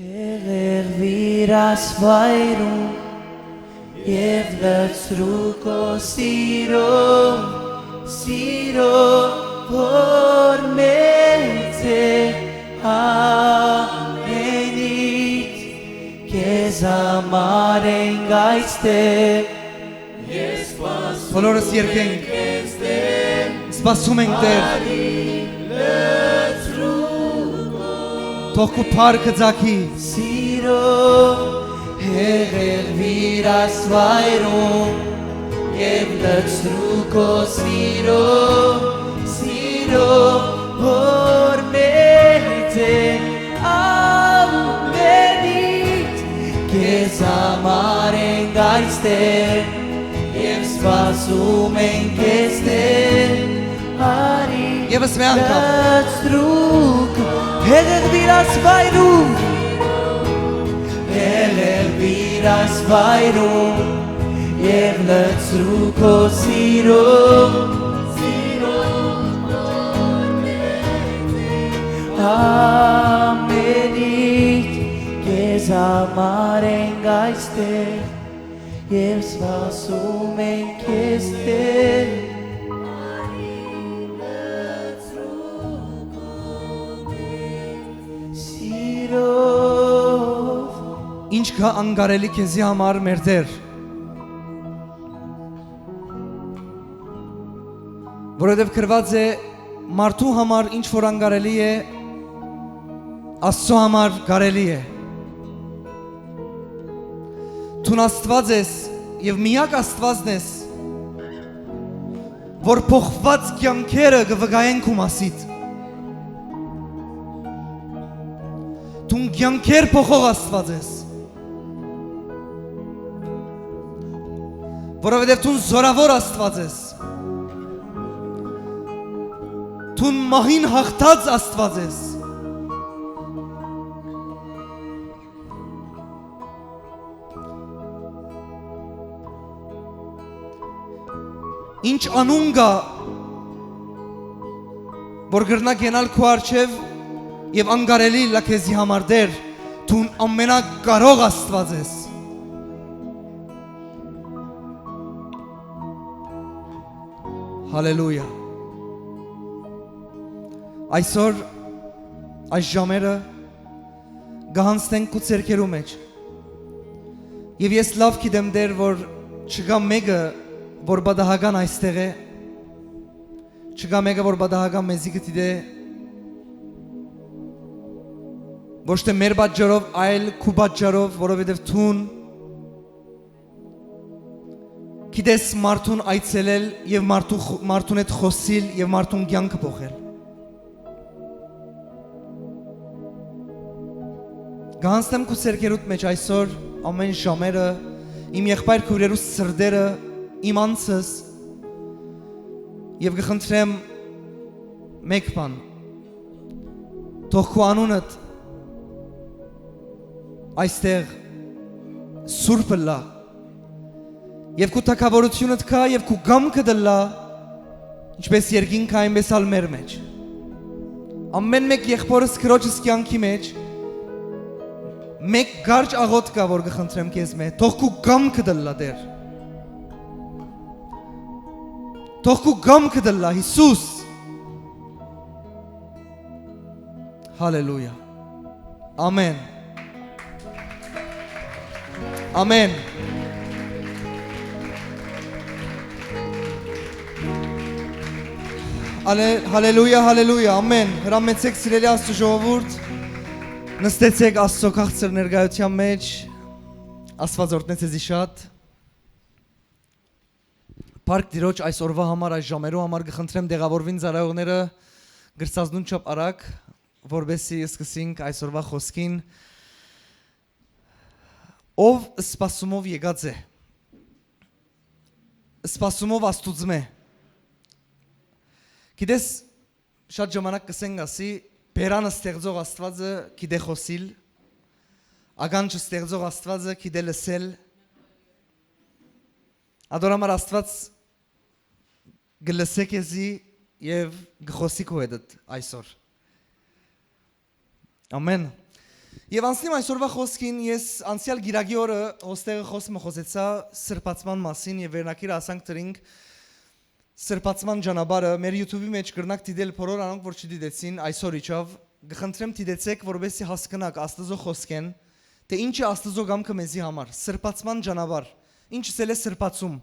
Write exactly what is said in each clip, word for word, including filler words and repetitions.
Հեղեղուիր ասվայրուն եւ լցրու քո սիրո, սիրո, որ մեծ է ամենից, քեզ համար ենք այստեղ։ Բոլորս երգենք։ Սպասում ենք, Տէր։ Թող քու փառքը ծագի։ Սիրո, հեղեղուիր ասվայրում եւ լցրու քո սիրո, սիրո, որ մեծ է ամենից, քեզ համար ենք այստեղ եւ սպասում ենք քեզ, Տէր, արի։ Եւս մի անգամ։ Լցրու քո, հեղեղուիր ասվայրում, հեղեղուիր ասվայրում եւ լցրու քո սիրո, սիրո, որ մեծ է ամենից, քեզ համար ենք այստեղ եւ սպասում ենք քեզ, Տէր, սիրո։ Ինչ կայ անկարելի քեզի համար, մեր Տէր, որովհետեւ գրուած է. «Մարդու համար ինչ որ անկարելի է, Աստծո համար կարելի է»։ Դուն Աստուած ես եւ միակ Աստուածն ես, որ փոխուած կեանքերը կը վկայեն քու մասիդ։ Դուն կեանքեր փոխող Աստուած ես, որովհետեւ դուն զօրաւոր Աստուած ես։ Դուն մահին յաղթած Աստուած ես։ Ինչ անուն կայ, որ կրնայ գնալ քու առջեւ եւ անկարելի ըլլայ քեզի համար, Տէր, դուն ամենակարող Աստուած ես։ Հալելույա։ Այսօր այս ժամերը կը յանձնենք քու ձեռքերու մէջ։ Եւ ես լաւ գիտեմ, Տէր, որ չկայ մէկը, որ պատահական այստեղ է, չկայ մէկը, որ պատահական մեզի կը դիտէ, ոչ թէ մեր պատճառով, այլ քու պատճառով, որովհետեւ դուն գիտես մարդուն այցելել եւ մարդու խ-, մարդուն հետ խօսիլ եւ մարդուն կեանքը փոխել։ Կը յանձնեմ քու ձեռքերուդ մէջ այսօր ամէն ժամերը, իմ եղբայր քոյրերուս սրտերը, իմ անձս, եւ կը խնդրեմ մէկ բան. թող քու անունդ այստեղ սուրբ ըլլայ, եւ քու թագաւորութիւնդ գայ, եւ քու կամքդ ըլլայ, ինչպէս երկինքը, այնպէս ալ մեր մէջ։ Ամէն մէկ եղբօրս քրոջս կեանքի մէջ մէկ կարճ աղօթք կայ, որ կը խնդրեմ քեզմէ. թող քու կամքդ ըլլայ, Տէր։ Թող քու կամքդ ըլլայ, Յիսուս։ Հալելույա։ Ամեն։ Ամեն։ Հալե-, հալելույա, հալելույա, ամեն։ Հրամեցէք, սիրելի Աստծո ժողովուրդ, նստեցէք Աստծո քաղցր ներկայութեան մէջ։ Աստուած օրհնեցե ձեզի շատ։ Փառք Տիրոջ, այս օրուայ համար, այս ժամերու համար կը խնդրեմ, տեղաւորուին ծառայողները գրծածնուն չափ արագ, որպեսզի սկսենք այսօրվա խոսքին։ Ով սպասումով եկած է, սպասումով Աստուծմէ։ Գիտես, շատ ժամանակ կ'ըսեն, կ'ըսի, բերանը ստեղծող Աստուածը գիտէ խօսիլ, ականջը ստեղծող Աստուածը գիտէ լսել։ Ատոր համար Աստուած կը լսէ քեզի եւ կը խօսի քու հետդ այսօր։ Ամեն։ Եւ անցնիմ այսօրվա խօսքին, ես անցեալ կիրակի օրը հոստեղը խօս մը խօսեցայ սրբացման մասին եւ վերնակիրը ասանք դրինք սրբացման ճանապարհը, մեր YouTube-ի մէջ կրնաք դիտել բոլոր անոնք որ չդիտեցին, այսօր իջաւ, կը խնդրեմ դիտեցէք որպեսզի հասկնաք Աստուծոյ խօսքէն, թէ ինչ է Աստուծոյ կամքը մեզի համար, սրբացման ճանապարհ, ինչ ըսել է սրբացում։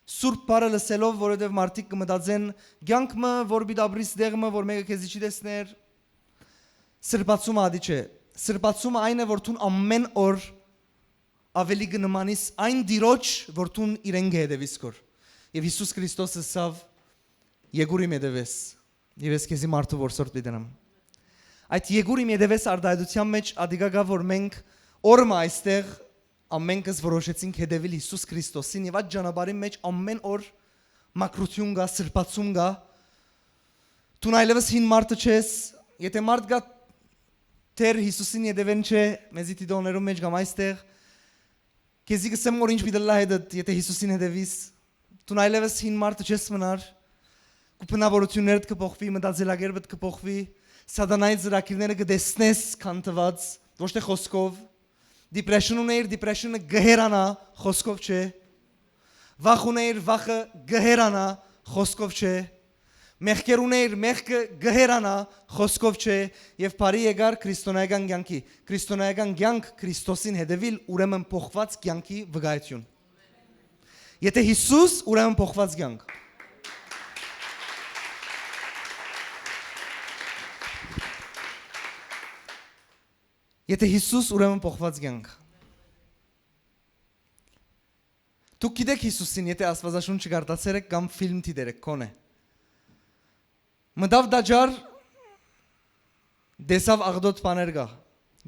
Սուրբ բառը լսելով, որովհետեւ մարդիկ կը մտածեն, կեանք մը, որ պիտի ապրիս տեղ մը, որ մէկը քեզի չի տեսներ, սրբացումը ատի չէ։ Սրբացումը այն է, որ դուն ամեն օր ավելի կը նմանիս այն Տիրոջ, որ դուն իրեն կը հետևիս քոր։ Եւ Յիսուս Քրիստոս ըսաւ. «Եկուր իմ հետևես, եւ ես քեզի մարդու որսորդ պիտի դնեմ»։ Այդ «Եկուր իմ հետևես» արտահայտութեան մէջ ատիկա կայ, որ մենք օրը մը այստեղ ամենքս որոշեցինք հետևիլ Յիսուս Քրիստոսին, եւ այդ ճանապարհին մէջ ամեն օր մաքրութիւն կայ, սրբացում կայ։ Դուն այլեւս հին մարդը չես, եթե մարդ կայ Տէր Յիսուսին հետեւէն չէ, մեզի դիտողներուն մէջ կամ այստեղ, քեզի կ'ըսեմ որ ինչ պիտի ըլլայ հետդ, եթե Յիսուսին հետևիս, դուն այլեւս հին մարդը չես մնար, քու բնաւորութիւններդ կը փոխուի, մտածելակերպդ կը փոխուի, սատանայի ծրագիրները կը տեսնես քանթուած, ոչ թէ խօսքով, depression ունէիր, depression-ը կը հեռանայ, խօսքով չէ, վախ ունէիր, վախը կը հեռանայ, խօսքով չէ, մեղքեր ունէիր, մեղքը կը հեռանայ, խօսքով չէ, եւ բարի եկար քրիստոնեական կեանքի։ Քրիստոնեական կեանք Քրիստոսին հետեւիլ, ուրեմն փոխուած կեանքի վկայութիւն։ Եթե Յիսուս, ուրեմն փոխուած կեանք։ Եթե Յիսուս, ուրեմն փոխուած կեանք։ Դուք գիտէք Յիսուսին, եթե Աստուածաշունչը կարդացեր եք կամ ֆիլմ դիտեր եք, քոնէ։ Մտաւ տաճար, տեսաւ աղտոտ բաներ կայ,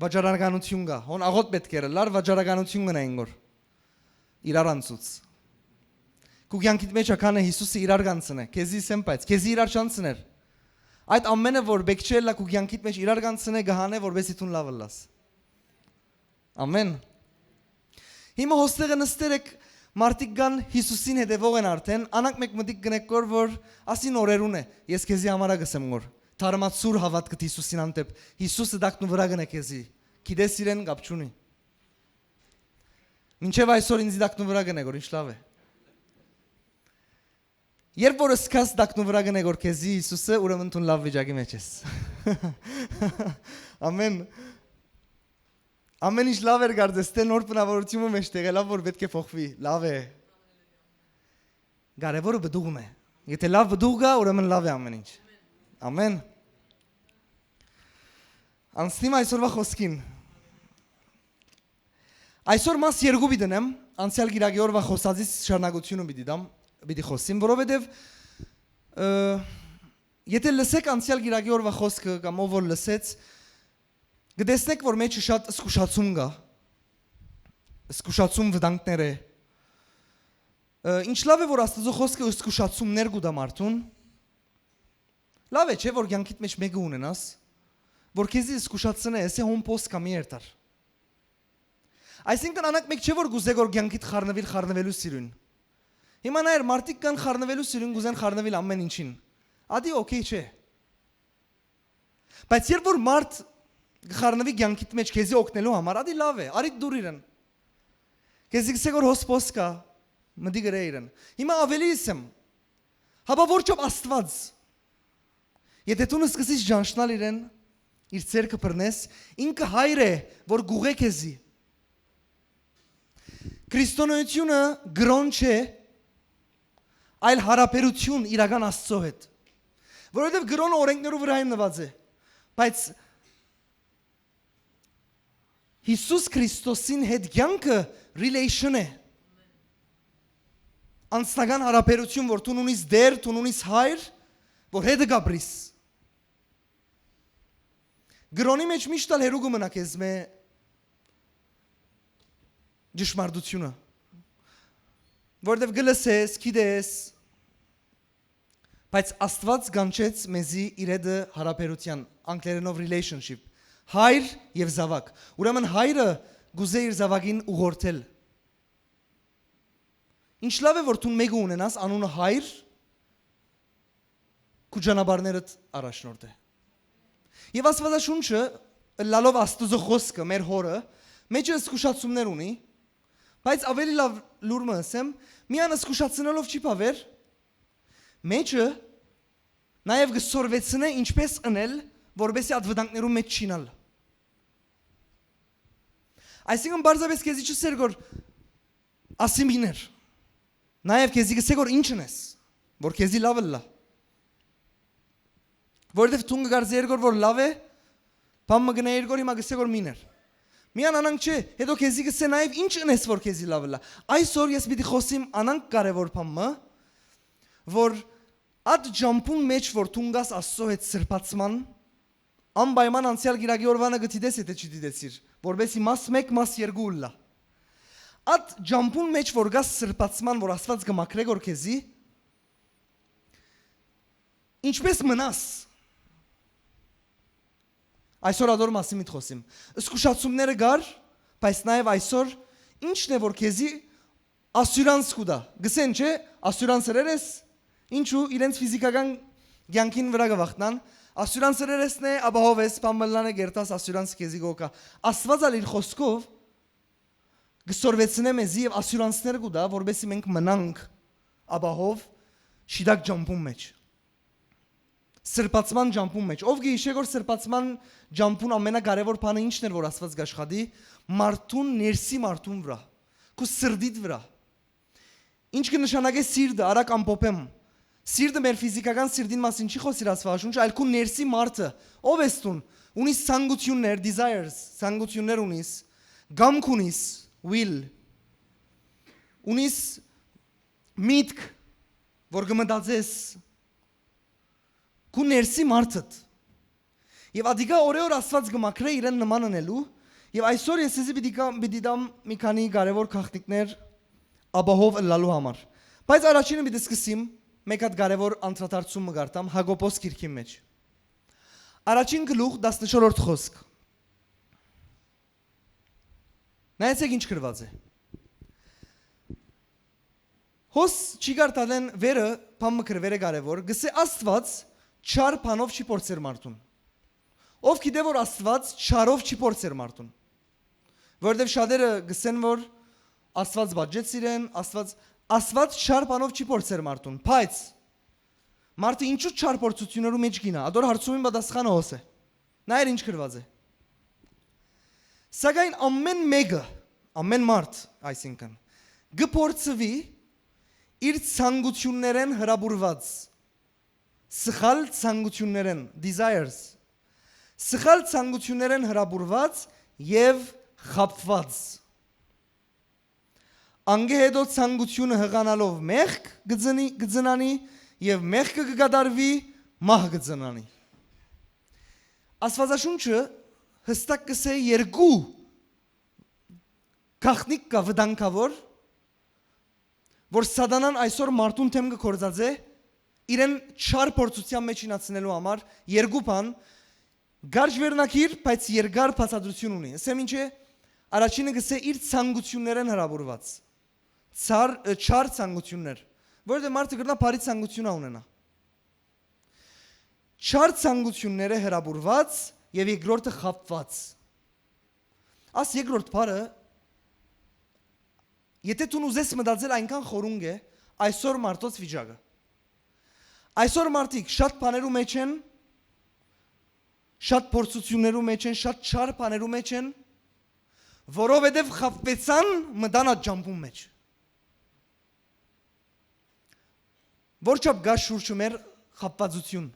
վաճառականութիւն կայ, հոն աղոտ պէտք էր ըլլար, վաճառականութիւն կ'ընէին որ իրար անցուց։ Քու կեանքիդ մէջ ականը Յիսուսը իրար կ'անցնէ, քեզի ըսեմ, բայց քեզի իրար չանցներ։ Այդ ամենը որ պէտք չէ ըլլայ քու կեանքիդ մէջ իրար կ'անցնէ, կը հանէ, որպեսզի դուն լաւ ըլլաս։ Ամեն։ Հիմա հոստեղը նստեր եք, մարդիկ կան Յիսուսին հետևող են արդեն, անակ մէկ մտիկ կ'ընէք կոր որ ասին օրերուն է, ես քեզի համար ա կ'ըսեմ որ թարմացուր հաւատքդ Յիսուսին հանդէպ, Յիսուսը տակնուվրայ կ'ընէ քեզի, գիտես իրեն կապ չունի։ Մինչեւ այսօր ինձի տակնուվրայ կ'ընէ որ ինչ լաւ է։ Երբ որ սկաս տակնուվրայ կ'ընէ որ քեզի Յիսուսը, ուրեմն դուն լաւ վիճակի մէջ ես։ Ամեն, ամեն ինչ լաւ էր կարծես, թէ նոր բնաւորութիւնը մէջտեղ է, լաւ որ պէտք է փոխուի, լաւ է։ Կարեւորը պտուղն է։ Եթե լաւ պտուղ կայ, ուրեմն լաւ է ամեն ինչ։ Ամեն։ Անցնիմ այսօրվա խօսքին։ Այսօր մաս երկու պիտի դնեմ, անցեալ կիրակի օրվա խօսածիս շարունակութիւնը պիտի դամ, պիտի խօսիմ, որովհետեւ, ը, եթե լսեք անցեալ կիրակի օրվա խօսքը կամ ով որ լսեց, կտեսնեք որ մեջը շատ զգուշացում կայ, զգուշացում վտանգներ է։ Ը, ինչ լաւ է որ Աստուծոյ խօսքը զգուշացումներ կու տայ մարդուն, լաւ է չէ որ կեանքիդ մէջ մէկը ունենաս, որ քեզի զգուշացնէ, էսէ հոն փոս կամի երթար։ Այսինքն անակ մէկ չէ որ կուզե որ կեանքիդ խառնուիլ խառնուելու սիրուն։ Հիմա նայեր, մարդիկ կան խառնուելու սիրուն, կուզեն խառնուիլ ամեն ինչին։ Ատի օքեյ չէ։ Բայց երբ որ մարդ կը խառնուի կեանքիդ մէջ քեզի օգնելու համար, ատի լաւ է, արի դուր իրեն։ Քեզի կսե որ հոս փոս կայ, մտի գրե իրեն։ Հիմա ավելի ըսեմ, հապա որ չափ Աստուած, եթե դու սկսես ճանչնալ իրեն, իր ձեռքը բռնես, ինքը հայր է որ կուղղէ քեզի։ Քրիստոնեությունը կրօն չէ, այլ յարաբերութիւն իրական Աստծո հետ, որովհետեւ կրօնը օրենքներու վրայ հիմնուած է, բայց Յիսուս Քրիստոսին հետ կեանքը relation է, անձնական յարաբերութիւն որ դուն ունիս Տէր, դուն ունիս հայր, որ հետը կապրիս։ Կրօնի մէջ միշտ ալ հեռու կը մնայ քեզմէ ճշմարտությունը, որովհետեւ կը լսես, գիտես, բայց Աստուած կանչեց մեզի իր հետը յարաբերութեան, անգլերէնով relationship, հայր եւ զաւակ։ Ուրեմն հայրը կուզէ իր զաւակին ուղղորդել։ Ինչ լաւ է որ դուն մէկը ունենաս անունը հայր, քու ճանապարհներդ առաջնորդէ։ Եւ Աստուածաշունչը ըլլալով Աստուծոյ խօսքը, մեր Հօրը, մէջը զգուշացումներ ունի, բայց աւելի լաւ լուր մը ըսեմ, միան զգուշացնելով չի բաւեր, մէջը նաեւ կը սորվեցնէ ինչպէս ընել, որպէսզի այդ վտանգներու մէջ չիյնալ։ Այսինքն, պարզապէս քեզի չ'սեր գոր ասի մին'եր, նաեւ քեզի կ'սէ գոր ինչ ընես, որ քեզի լաւ ըլլայ։ Որովհետեւ դուն կը կարծեր գոր որ լաւ է, բան մը կ'ընէիր գոր, հիմա կ'սէ գոր մին'եր։ Միան անանք չէ, հետո քեզի կ'սէ նաեւ ինչ ընես որ քեզի լաւ ըլլայ։ Այսօր ես պիտի խօսիմ անանք կարեւոր բան մը, որ այդ ճամբուն մէջ որ դուն կաս Աստուծոյ հետ սրբացման, անպայման անցեալ կիրակի օրուանը կը դիտես, եթէ չի դիտեցիր, որպէսզի մաս մէկ, մաս երկու ըլլայ։ Այդ ճամբուն մէջ որ կաս սրբացման, որ Աստուած կը մաքրէ գոր քեզի, ինչպէս մնաս, այսօր ադոր մասին միտ խօսիմ։ Զգուշացումները կար, բայց նաեւ այսօր ի՞նչն է որ քեզի ասիւրանս կու տայ։ Գսեն չէ, ասիւրանս ըրեր ես, ինչու, իրենց ֆիզիքական կեանքին վրայ կը վախնան, ասիւրանս ըրեր ես նե, ապահով ես, բան մը ըլլայ նե, կերթաս, ասիւրանս քեզի կ'օգայ։ Աստուած ալ իր խօսքով կը սորվեցնէ մեզի եւ ասիւրանսներ կու տայ, որպէսզի մենք մնանք ապահով շիտակ ճամբուն մէջ, սրբացման ճամբուն մէջ։ Ով կը յիշէ որ սրբացման ճամբուն ամենակարեւոր բանը ի՞նչն էր որ Աստուած կ'աշխատի, մարդուն, ներսի մարդուն վրայ, քու սրտիդ վրայ։ Ի՞նչ կը նշանակէ սիրտը, արագ ամփոփեմ։ Սիրտը մեր ֆիզիքական սիրտին մասին չի խօսիր Աստուածաշունչը, այլ քու ներսի մարդը, ով ես դուն, ունիս ցանկութիւններ, desires, ցանկութիւններ ունիս, կամք ունիս, will, ունիս միտք, որ կը մտածես, քու ներսի մարդդ։ Եւ ադիկա օրէ օր Աստուած կը մաքրէ իրեն նման ընելու, եւ այսօր ես զեզի պիտի կա-, պիտի դամ մի քանի կարեւոր գաղտնիքներ ապահով ըլլալու համար։ Բայց առաջինը պիտի սկսիմ, մէկ հատ կարեւոր անդրադարձում մը կարտամ Յակոբոս գիրքին մէջ։ Առաջին գլուխ, տասնչորրորդ խօսք։ Նայեցէք ինչ գրուած է։ Հոս չի կարդալեն վերը, բան մը գրուեր է կարեւոր, գսե Աստուած չար բանով չի փորձեր մարդուն։ Ով գիտէ որ Աստուած չարով չի փորձեր մարդուն։ Որովհետեւ շատերը գսեն որ Աստուած պատժեց իրեն, Աստուած, Աստուած չար բանով չի փորձեր մարդուն, բայց մարդը ինչու չար փորձություններու մէջ կինա, ադոր հարցումին պատասխանը հոս է։ Նայեր ինչ գրուած է։ Սակայն ամեն մեկը, ամեն մարդ, այսինքն, կը փորձուի իր ցանկություններէն հրապուրուած, սխալ ցանկություններէն, desires, սխալ ցանկություններէն հրապուրուած եւ խաբուած։ Անկէ հետո ցանկութիւնը յղանալով մեղք կը ծնի-, կը ծնանի եւ մեղքը կը կատարուի, մահ կը ծնանի։ Աստուածաշունչը յստակ կ'ըսէ երկու գաղտնիք կայ վտանգաւոր, որ սատանան այսօր մարդուն դէմ կը գործածէ, իրեն չար փորձութեան մէջ իյնացնելու համար, երկու բան, կարճ վերնագիր, բայց երկար բացատրութիւն ունի։ Ասեմ ինչ է, առաջինը կ'ըսէ իր ցանկութիւններէն հրապուրուած, չար, ը, չար ցանկութիւններ, որովհետեւ մարդը կրնայ բարի ցանկութիւն ա ունենայ։ Չար ցանկութիւններէ հրապուրուած եւ երկրորդը խաբուած։ Աս երկրորդ բառը, եթե դուն ուզես մտածել, այնքան խորունկ է այսօր մարդոց վիճակը։ Այսօր մարդիկ շատ բաներու մէջ են, շատ փորձություններու մէջ են, շատ չար բաներու մէջ են, որովհետեւ խաբուեցան, մտան այդ ճամբուն մէջ։ Որչափ կա շուրջը մեր խաբվածություն։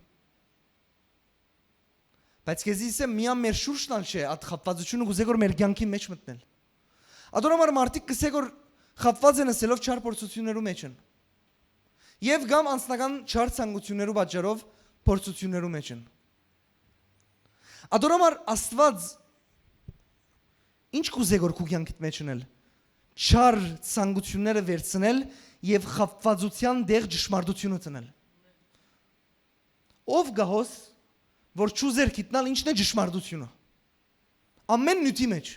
Բայց քեզի ասեմ, միան մեր շուրջն ալ չէ, այդ խաբվածությունը կուզէ որ մեր կեանքին մէջ մտնել։ Ադոր համար մարդիկ կ'ըսէ որ խաբված են, ասելով չար փորձություններու մէջ են։ Եւ կամ անձնական չար ցանկություններու պատճառով փորձություններու մէջ են։ Ադոր համար Աստուած ինչ կուզէ որ քու կեանքիդ մէջ ընել, չար ցանկությունները վերցնել եւ խաբվածության տեղ ճշմարտությունը դնել։ Ով գահոս, որ չուզեր գիտնալ ինչն է ճշմարտությունը։ Ամեն նիւթի մէջ,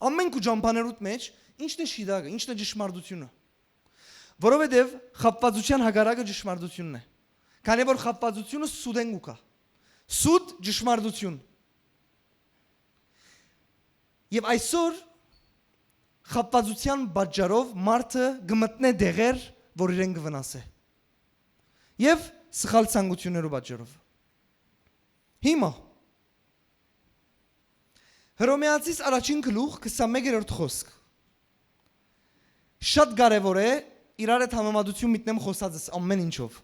ամեն քու ճամբաներուդ մէջ, ինչն է շիտակը, ինչն է ճշմարտությունը։ Որովհետեւ խաբվածության հակառակը ճշմարտությունն է։ Քանի որ խաբվածությունը սուտեն կու գայ։ Սուտ, ճշմարտություն։ Եւ այսօր խաբուածութեան պատճառով մարդը կը մտնէ տեղեր, որ իրեն կը վնասէ, եւ սխալ ցանկութիւններու պատճառով։ Հիմա Հռոմեացիս առաջին գլուխ, քսանմեկերորդ խօսք։ Շատ կարեւոր է, իրար հետ համեմատութիւն մտնեմ խօսածս ամէն ինչով։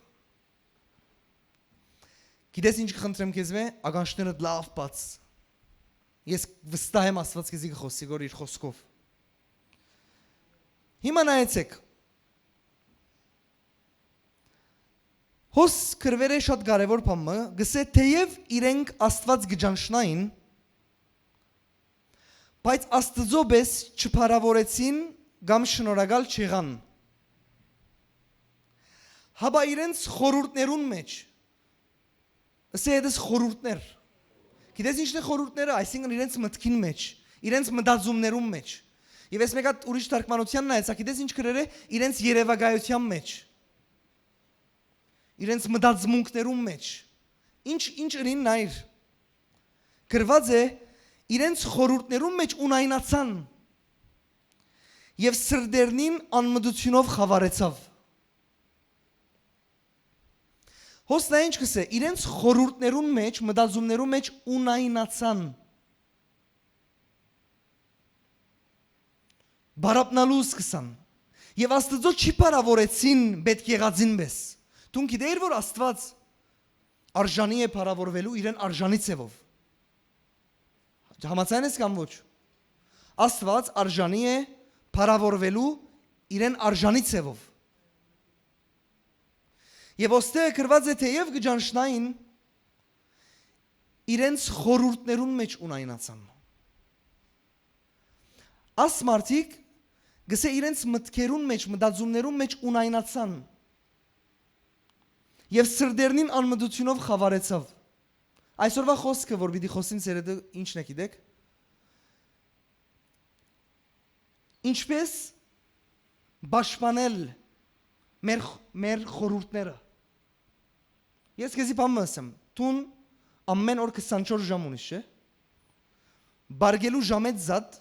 Գիտես ինչ կը խնդրեմ քեզմէ, ականջներդ լաւ բաց։ Ես վստահ եմ, Աստուած քեզի կը խօսի գոր իր խօսքով։ Հիմա նայեցէք։ Հոս քրուերէ շատ կարեւոր բան մը, գսէ թէեւ իրենք Աստուած կը ճանչնային, բայց Աստուծոյ պէս չփառաւորեցին կամ շնորհակալ չեղան։ Հապա իրենց խորհուրդներուն մէջ, ըսէ ետս խորհուրդներ։ Գիտես ինչն է խորհուրդները, այսինքն իրենց մտքին մէջ, իրենց մտածումներուն մէջ։ Եւ ես մէկ հատ ուրիշ թարգմանութեան նայեցայ, գիտես ինչ գրեր է, իրենց երեւակայութեան մէջ, իրենց մտածմունքներուն մէջ։ Ինչ, ինչ ըրին նայր։ Գրուած է, իրենց խորհուրդներուն մէջ ունայնացան եւ սրտերնին անմտութիւնով խաւարեցաւ։ Հոս նա ինչ կսէ, իրենց խորհուրդներուն մէջ, մտածումներուն մէջ ունայնացան։ Բարապնալու սկսան։ Եւ Աստուծոյ չի փառաւորեցին պէտք եղածին պէս։ Դուն գիտեիր, որ Աստուած արժանի է փառաւորուելու իրեն արժանի ձևով։ Համաձայն ես կամ ոչ։ Աստուած արժանի է փառաւորուելու իրեն արժանի ձևով։ Եւ ոստեղ գրուած է, թէեւ կը ճանչնային, իրենց խորհուրդներուն մէջ ունայնացան։ Աս մարդիկ, գսէ, իրենց մտքերուն մէջ, մտածումներուն մէջ ունայնացան եւ սրտերնին անմտութիւնով խաւարեցաւ։ Այսօրվա խօսքը, որ պիտի խօսին, սերեդը, ինչն է, գիտեք։ Ինչպէս պաշտպանել մեր, մեր խորհուրդները։ Ես քեզի բան մը ըսեմ, դուն ամէն օր քսանչորս ժամ ունիս, չէ՞։ Բարգելու ժամետ զատ,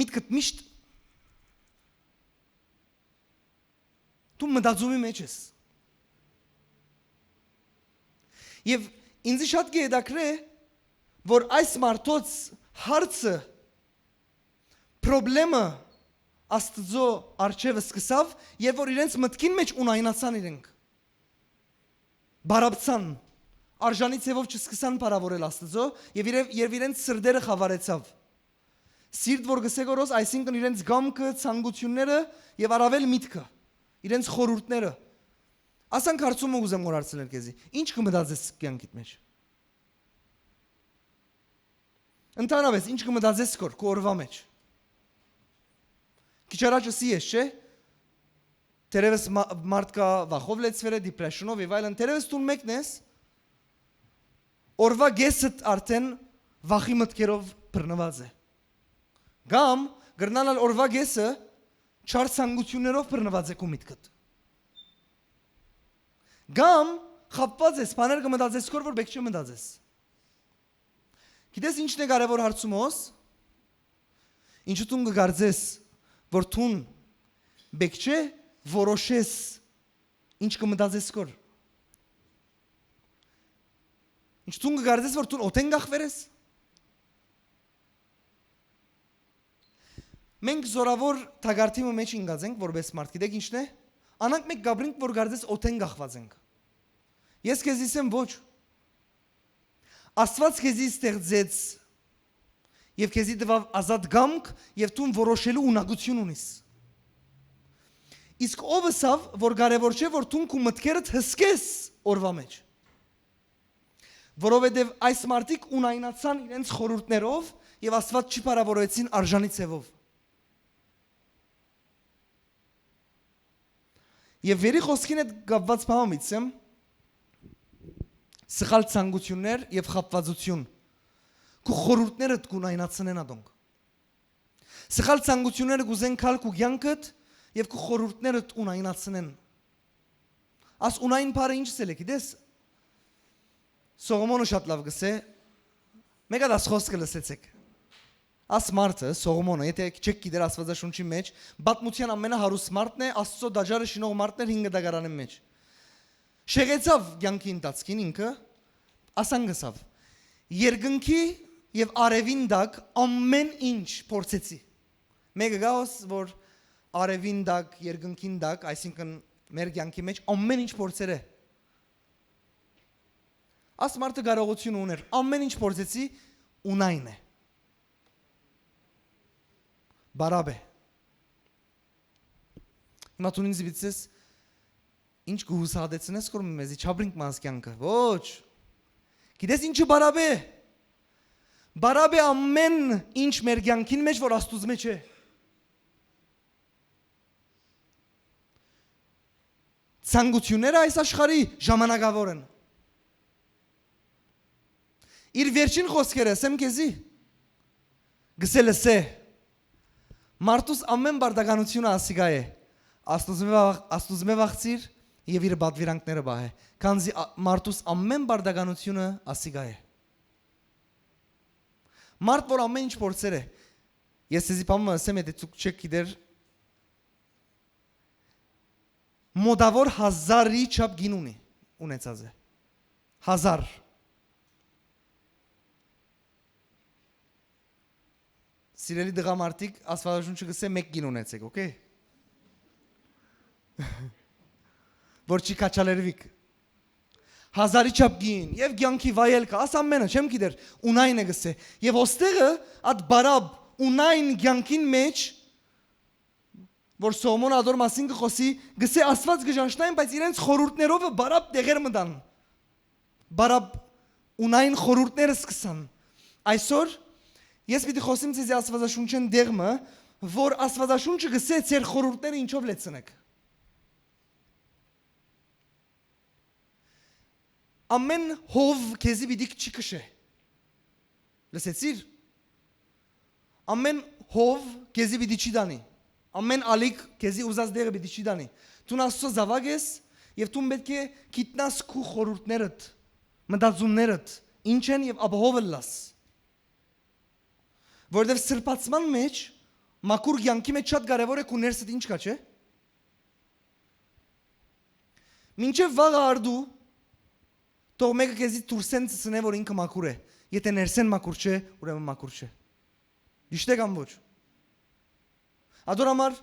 միտքդ միշտ դու մտածումի մէջ ես։ Եւ ինձ շատ կը հետաքրէ, որ այս մարդոց հարցը, պրոբլեմը Աստուծոյ առջեւ սկսաւ, եւ որ իրենց մտքին մէջ ունայնացան իրենք, բարապցան, արժանի ձևով չսկսան փառաւորել Աստուծոյ, եւ իրե-, եւ իրենց սրտերը խաւարեցաւ։ Սիրտ, որ գսե գորոս, այսինքն իրենց կամքը, ցանկութիւնները եւ առաւել միտքը, իրենց խորհուրդները։ Ասանք, հարցումը ուզեմ որ հարցնել քեզի. ինչ կը մտածես կյանքիդ մէջ։ Ընդհանրապես, ինչ կը մտածես քոր, քո օրվա մէջ։ Քիչ առաջ ըսի ես, չէ՞, թերևս մա-, մարդ կայ վախով լեցուեր է, դիպրեշնով եւ այլն, թերևս դուն մեկն ես, օրվա կեսդ արդեն վախի մտքերով բռնուած է։ Կամ կրնանալ օրվա կեսը չար ցանկութիւններով բռնուած է քու միտքդ։ Կամ խաբուած ես, բաներ կը մտածես քոր, որ պէտք չէ մտածես։ Գիտես ինչն է կարեւոր հարցումս։ Ինչու դուն կը կարծես, որ դուն պէտք չէ որոշես ինչ կը մտածես քոր։ Ինչ դուն կը կարծես, որ դուն օտեն կախուեր ես։ Մենք զորաւոր թակարդի մը մէջ ինկած ենք որպէս մարդ, գիտեք ինչն է։ Անանք մենք կապրինք, որ կարծես օտեն կախուած ենք։ Ես քեզի ըսեմ ոչ։ Աստուած քեզի ստեղծեց եւ քեզի տուաւ ազատ կամք եւ դուն որոշելու ունակութիւն ունիս։ Իսկ ո՞վ ըսաւ, որ կարեւոր չէ, որ դուն քու մտքերդ հսկես օրվա մէջ։ Որովհետեւ այս մարդիկ ունայնացան իրենց խորհուրդներով եւ Աստուած չի փառաւորեցին արժանի ձևով։ Եւ վերի խոսքին հետ կապուած բան մտցեմ, սխալ ցանկութիւններ եւ խաբուածութիւն։ Քու խորհուրդներդ կունայնացնեն ատոնք։ Սխալ ցանկութիւնները կուզեն գալ քու կյանքդ եւ քու խորհուրդներդ ունայնացնեն։ Աս ունայն բառը ինչ ըսել է, գիտես։ Սողոմոնը շատ լաւ կսէ, մէկ հատ աս խոսքը լսեցեք։ Աս մարդը, Սողոմոնը, եթէ չեք գիտեր Աստուածաշունչի մէջ, պատմութեան ամենահարուստ մարդն է, Աստուծոյ տաճարը շինող մարդն էր հինգ դագարանին մէջ։ Շեղեցաւ կեանքի ընթացքին ինքը, ասան գսաւ. «Երկնքի եւ արեւին տակ ամեն ինչ փորձեցի»։ Մեկը գա հոս, որ արեւին տակ, երկնքին տակ, այսինքն մեր կեանքի մէջ ամեն ինչ փորձեր է։ Աս մարդը կարողութիւն ուներ, ամեն ինչ փորձեցի, ունայն է։ Բարապ է։ Հիմա դուն ինձ պիտի ասես, ինչ կը հուսահատեցնես կոր մեզի, չապրինք մաս կեանքը։ Ոչ։ Գիտես ինչը բարապ է։ Բարապ է ամեն ինչ մեր կեանքին մէջ, որ Աստուծմէ չէ։ Ցանկութիւնները այս աշխարհի ժամանակաւոր են։ Իր վերջին խօսքերը, ասեմ քեզի, գսել ըսէ. «Մարդուս ամեն բարդականութիւնը ասիկա է, Աստուծմէ վաղ-, Աստուծմէ վաղցիր եւ իր պատվիրանքները պահէ, քանզի ա-, մարդուս ամեն բարդականութիւնը ասիկա է»։ Մարդ, որ ամեն ինչ փորձեր է, ես քեզի բան մը ասեմ, եթե դուք չեք գիտեր, մոտաւոր հազարի չափ գին ունի, ունեցած է։ Հազար։ Սիրելի տղամարդիկ, Աստուածաշունչը գսէ՝ «Մէկ գին ունեցէք», օքէյ։ Որ չի քաչալերուիք։ Հազարի չափ գին եւ կեանքի վայելքը, աս ամենը, չեմ գիտեր, ունայն է գսէ։ Եւ ոստեղը, այդ բարապ, ունայն կեանքին մէջ, որ Սողոմոնը ադոր մասին կը խօսի, գսէ՝ Աստուած կը ճանչնային, բայց իրենց խորհուրդներովը բարապ տեղեր մտան։ Բարապ, ունայն խորհուրդները սկսան։ Այսօր ես պիտի խօսեմ ձեզի Աստուածաշունչէն տեղ մը, որ Աստուածաշունչը գսէ՝ ձեր խորհուրդները ինչով լեցնեք։ Ամեն հով քեզի պիտի չի քշէ։ Լսեցի՞ր։ Ամեն հով քեզի պիտի չի տանի։ Ամեն ալիք քեզի ուզած տեղը պիտի չի տանի։ Դուն Աստծո զաւակ ես եւ դուն պէտք է գիտնաս քու խորհուրդներդ, մտածումներդ, ինչ են եւ ապահով ըլլաս։ Որովհետեւ սրբացման մէջ, մաքուր կեանքի մէջ շատ կարեւոր է քու ներսդ ինչ կա, չէ՞։ Մինչեւ վաղը արդու, թող մէկը քեզի դուրսէն ցցնէ, որ ինքը մաքուր է։ Եթէ ներսէն մաքուր չէ, ուրեմն մաքուր չէ։ Ճիշդ է կամ ոչ։ Ադոր համար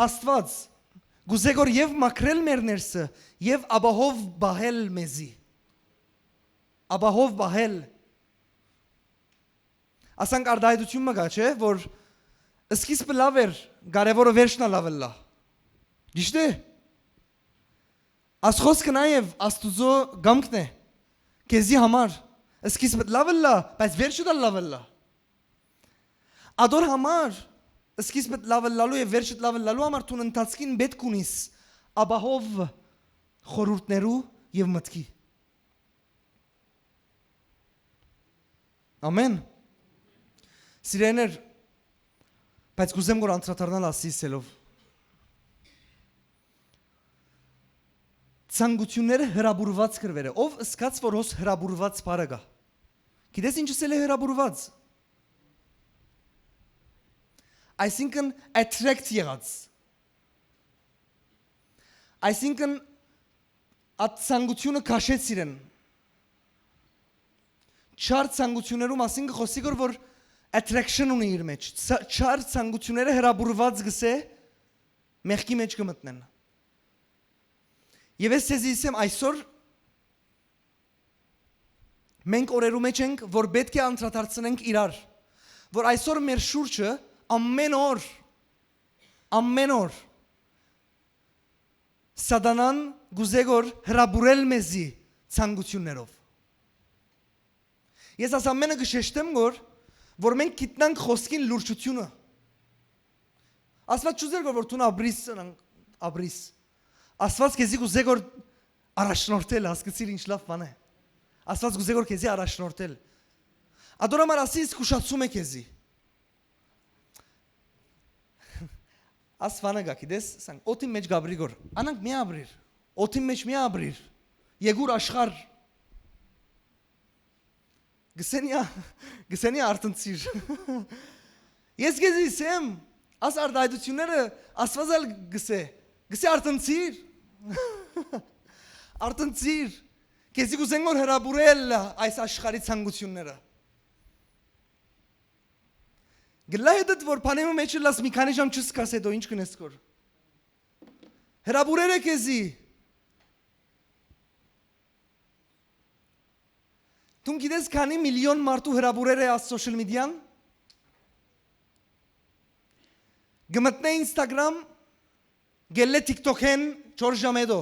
Աստուած կուզէ որ եւ մաքրել մեր ներսը, եւ ապահով պահել մեզի։ Ապահով պահել։ Ասանք արտահայտութիւն մը կա, չէ՞, որ սկիզբը լաւ էր, կարեւորը վերջն ալ լաւ ըլլայ։ Ճիշդ է։ Աս խօսքը նաեւ Աստուծոյ կամքն է, քեզի համար, սկիզբը լաւ ըլլայ, բայց վերջը ալ լաւ ըլլայ։ Ադոր համար, սկիզբը լաւ ըլլալու եւ վերջը լաւ ըլլալու համար դուն ընթացքին պէտք ունիս ապահով խորհուրդներու եւ մտքի։ Ամեն։ Սիրելիներ, բայց կուզեմ որ անդրադառնալ ասի ասելով. ցանկութիւնները հրապուրուած կը վեր է։ Ով ըսկաց որ հոս հրապուրուած բառը կայ։ Գիտես ինչ ըսել է հրապուրուած։ Այսինքն attract եղած։ Այսինքն այդ ցանկութիւնը քաշեց իրեն։ Չար ցանկութիւններու մասին կը խօսի գոր որ attraction ունի իր մեջ։ Ց-, չար ցանկութիւնները հրապուրուած գսէ մեղքի մեջ կը մտնեն։ Եւ ես ձեզի ասեմ այսօր, մենք օրերու մեջ ենք, որ պէտք է անդրադարձնենք իրար, որ այսօր մեր շուրջը ամեն օր, ամեն օր Սատանան կուզէ որ հրապուրել մեզի ցանկութիւններով։ Ես աս ամենը կը շեշտեմ որ, որ մենք գիտնանք խօսքին լուրջութիւնը։ Աստուած չուզեր որ, որ դուն ապրիս, սնանք, ապրիս։ Աստուած քեզի կուզէ որ առաջնորդել, հասկացիր ինչ լաւ բան է։ Աստուած կուզէ որ քեզի առաջնորդել։ Ադոր համար ասի զգուշացում է քեզի։ Ասվանը գա, գիտես, սան, օդին մեջ գաբրի գոր։ Անանք մի ապրիր։ Օդին մեջ մի ապրիր։ Եգուր աշխարհ։ Գսենիա, գսենիա, արթնցիր։ Ես քեզի ըսեմ, աս արտայայտութիւնները Աստուած ալ գսե, գսե արթնցիր։ Արթնցիր։ Քեզի կ'ուզեն որ հրապուրել այս աշխարհի ցանկութիւնները։ Գլայ դդ որ բանեմը մեջ լաս մի քանի ժամ չսկաս հետո ինչ կնես կոր։ Հրապուրեր է քեզի։ Դուն գիտես քանի միլիոն մարդու հրապուրեր է աս social media-ն։ Գմտնե Instagram, գելլե TikTok-են չոր ժամ հետո։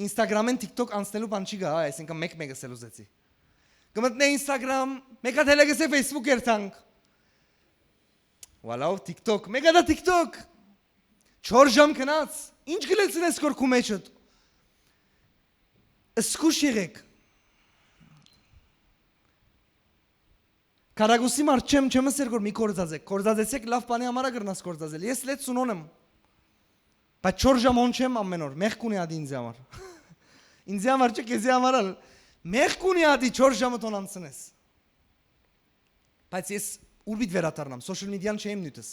Instagram-են TikTok անցնելու բան չի գա, այսինքն մեկ-մեկ ասել ուզեցի։ Գմտնե Instagram, մեկ հատ հելը գսե Facebook երթանք։ Վալաու TikTok, մեկ հատ TikTok։ Չոր ժամ գնաց, ինչ գլեցնես կոր քու մեջդ։ Զգուշ եղեք։ Քարագուսի մարդ չեմ, չեմ ասեր որ մի կործածեք։ Կործածեցեք, լաւ բանի համար ա կրնաս կործածել։ Ես լեծ սունոն եմ։ Բայց չոր ժամ հոն չեմ ամեն օր։ Մեղք ունի ադի ինձի համար։ Ինձի համար չէ, քեզի համար ալ։ Մեղք ունի ադի չոր ժամը տոն անցնես։ Բայց ես ուր պիտի վերադառնամ, social media-ն չէ իմ նիւթս։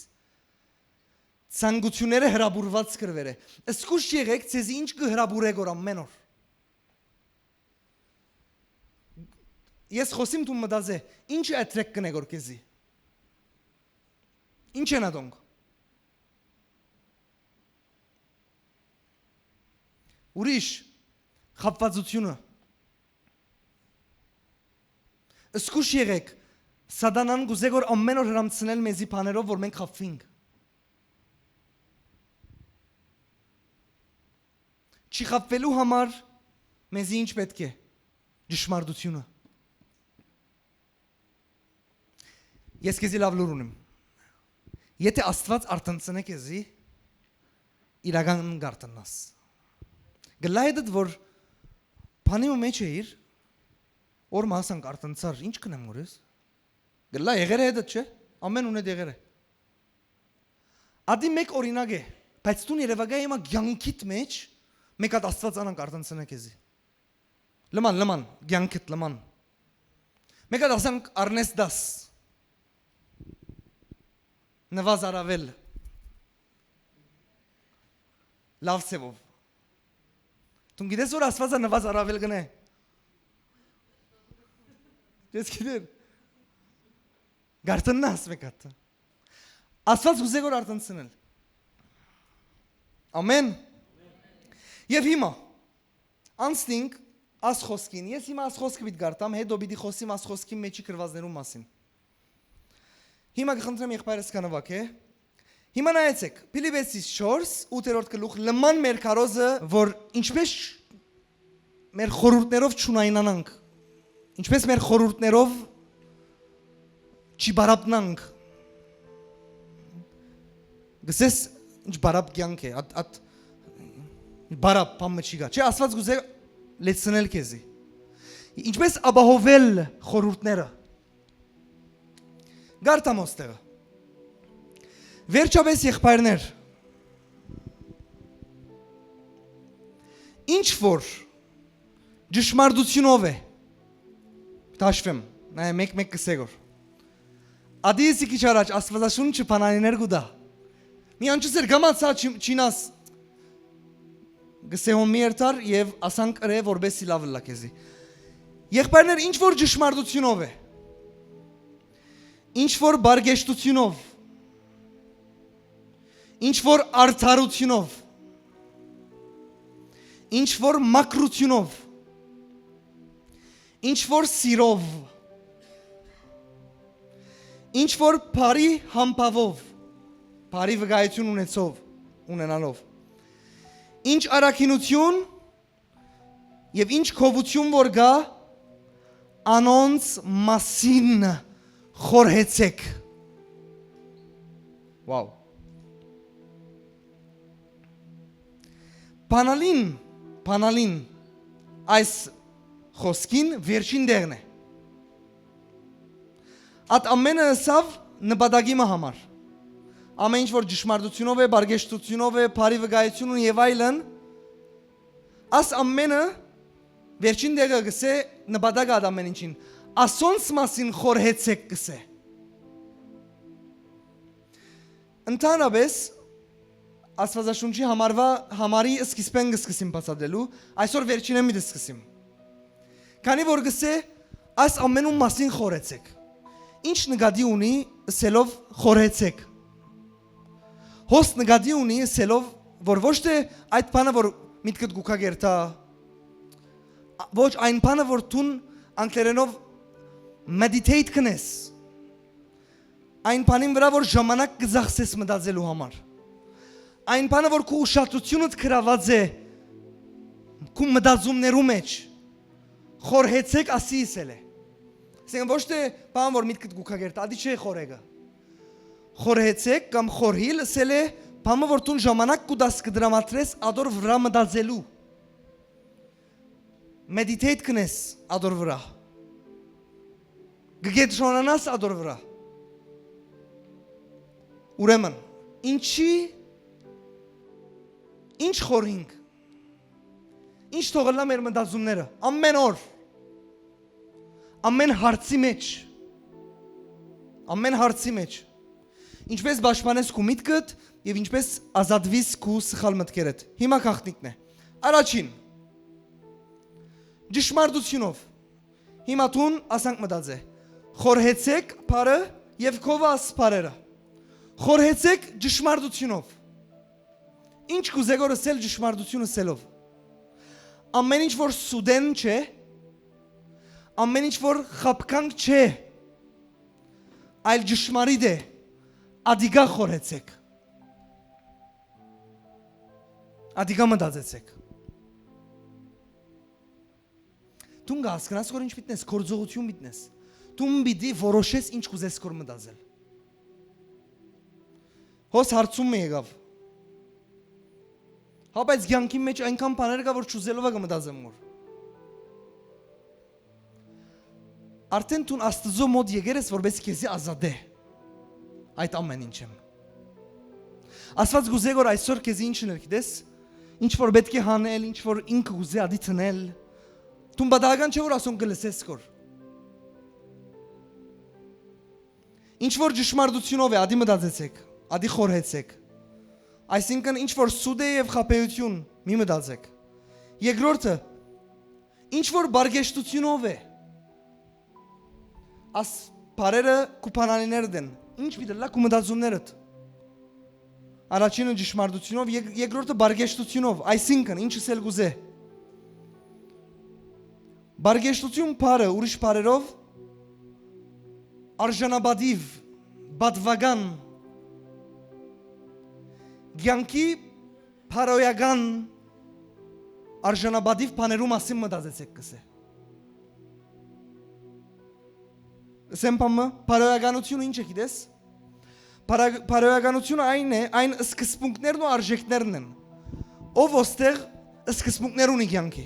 Ցանկութիւնները հրապուրուած կրուեր է։ Զգուշ եղեք, ձեզի ինչ կը հրապուրե գոր ամեն օր։ Ես խոսիմ դու մտածե, ինչ է տրեք կնե գոր քեզի։ Ինչ են ատոնք։ Ուրիշ, խաբվածությունը։ Զգուշ եղեք, սատանան կուզե որ ամեն օր հրամցնել մեզի բաներով որ մենք խաբվինք։ Չի խաբվելու համար մեզի ինչ պէտք է։ Ճշմարտությունը։ Ես քեզի լաւ լուր ունիմ։ Եթե Աստուած արթնցնէ քեզի, իրական կ'արթննաս։ Գլայ դդ որ բանի ու մեջ էիր, օր մը ասանք արթնցար, ինչ կնեմ որ ես։ Գլայ եղեր է դդ չէ, ամեն ունետ եղեր է։ Ադի մեկ օրինակ է, բայց դուն երևակայ հիմա կյանքիդ մեջ, մեկ հատ Աստուած անանք արթնցնէ քեզի։ Լման, լման, կյանքդ լման։ Մեկ հատ ասանք առնես դաս։ Նվազ առավել։ Լաւ սեվով։ Դուն գիտես որ Աստուածը նվազ առավել կնե։ Ես գիտեմ։ Գարտննաս մեկ հատ։ Աստուած կուզե որ արթնցնել։ Ամեն։ Եվ հիմա, անցնինք աս խոսքին։ Ես հիմա աս խոսքը պիտի գարտամ, հետո պիտի խոսիմ աս խոսքին մեջի գրվածներու մասին։ Հիմա կխնդրեմ եղբայրս կանվակ է։ Հիմա նայեցեք, Փիլիպեցիս չորս, ութերորդ գլուխ, լման մեր քարոզը, որ ինչպես մեր խորհուրդներով չունայնանանք, ինչպես մեր խորհուրդներով չի բարապնանք, գսես ինչ բարապ կյանք է, ատ, ատ, բարապ բան մը չի գա, չէ, Աստված գուզե լեցնել քեզի, ինչպես ապահովել խորհուրդները, գարթամ ոստեղը, վերջապես եղբայրներ, ինչ որ ճշմարտությունով է, տաշվեմ, նայ, մեկ-մեկ կսե գոր։ Ադի եսի քիչ առաջ Աստվածաշունչը բանալիներ կու տա։ Մի անջս էր գամած հա չի-, չինաս, գսե հոն մի երթար և ասան կրե որպեսի լավ լա քեզի։ Եղբայրներ, ինչ որ ճշմարտությունով է, ինչ որ բարգեշտությունով, ինչ որ արդարությունով, ինչ որ մաքրությունով, ինչ որ սիրով, ինչ որ բարի համբավով, բարի վկայություն ունեցով, ունենալով, ինչ առաքինություն և ինչ գովություն որ կա, անոնց մասին խորհեցեք։ Wow։ Բանալին, բանալին այս խոսքին վերջին դեղն է։ Այդ ամենը ըսաւ նպատակի մը համար։ Ամեն ինչ որ ճշմարտությունով է, բարգեշտությունով է, բարի վկայություն ունի և այլն, աս ամենը Վերջին դեղը կ'ըսէ նպատակը ատ ամէն ինչին։ Ասոնց մասին խորհեցէք կ'ըսէ։ Ընդհանրապէս, Աստուածաշունչի համարուա, համարի սկիզբէն կը սկսեմ բացատրելու, այսօր վերջինէն մի կը սկսեմ։ Քանի որ կ'ըսէ, այս ամէնուն մասին խորհեցէք։ Ինչ նկատի ունի ըսելով խորհեցէք։ Հոս նկատի ունի ըսելով, որ ոչ թէ այդ բանը, որ միտքդ կու գերտայ, ոչ այն բանը, որ դուն անգլերենով meditate կ'ընես, այն բանին վրայ, որ ժամանակ կը ծախսես մտածելու համար, այն բանը, որ քու ուշադրութիւնդ գրաւած է քու մտածումներու մեջ, խորհեցեք ասի ըսել է։ Ասենք ոչ թէ բան, որ միտքդ կու գերտայ, ատի չէ խորհեկը։ Խորհեցեք կամ խորհիլ ըսել է բանը, որ դուն ժամանակ կու տաս, կը դրամատրես ատոր վրայ մտածելու, meditate կ'ընես ատոր վրայ, կը կեդրոնանաս ատոր վրայ։ Ուրեմն, ինչի, ինչ խորհինք, ինչ թողելլայ մեր մտածումները, ամէն օր, ամէն հարցի մեջ, ամէն հարցի մեջ, ինչպես պաշտպանես քու միտքդ եւ ինչպես ազատուիս քու սխալ մտքերդ։ Հիմա գաղտնիքն է։ Առաջին, ճշմարտությունով։ Հիմա դուն ասանք մտածէ։ Խորհեցեք բառը եւ քովաս բառերը։ Խորհեցեք ճշմարտությունով։ Ինչ կ'ուզէ գոր ըսել ճշմարտություն ըսելով։ Ամեն ինչ որ սուտեն չէ, ամեն ինչ որ խաբկանք չէ, այլ ճշմարիտ է, ադիկա խորհեցեք։ Ադիկա մտածեցեք։ Դուն կը հասկնաս որ ինչ պիտի տնես, գործողություն պիտի տնես։ Դուն պիտի որոշես ինչ կ'ուզես գոր մտածել։ Հոս հարցում մը եկաւ։ Հա, բայց կեանքին մեջ այնքան բաներ կայ, որ չուզելով ա կը մտածեմ որ։ Արդեն դուն Աստուծոյ մօտ եկեր ես, որպեսզի քեզի ազատէ այդ ամեն ինչէն։ Աստուած կ'ուզէ որ այսօր քեզի ինչ ընել, գիտես, ինչ որ պէտք է հանել, ինչ որ ինքը կ'ուզէ ադի դնել, դուն պատահական չէ որ ասոնք կը լսես գոր։ Ինչ որ ճշմարտությունով է, ադի մտածեցեք, ադի խորհեցեք։ Այսինքն, ինչ որ սուտ է եւ խաբեություն, մի մտածեք։ Երկրորդը, ինչ որ բարգեշտությունով է, աս բառերը քու բանալիներդ են, ինչ պիտի լա քու մտածումներդ։ Առաջինը ճշմարտությունով, եկ-, երկրորդը բարգեշտությունով, այսինքն, ինչ ըսել կ'ուզէ։ Բարգեշտություն բառը, ուրիշ բառերով, արժանապատիվ, պատուական, կեանքի բարոյական արժանապատիվ բաներու մասին մտածեցեք, կ'ըսէ։ Ըսեմ բան մը, բարոյականությունը ինչ է, գիտես։ Բարա-, բարոյականությունը այն է, այն սկզբունքներն ու արժեքներն են։ Ով ոստեղ սկզբունքներ ունի կեանքի,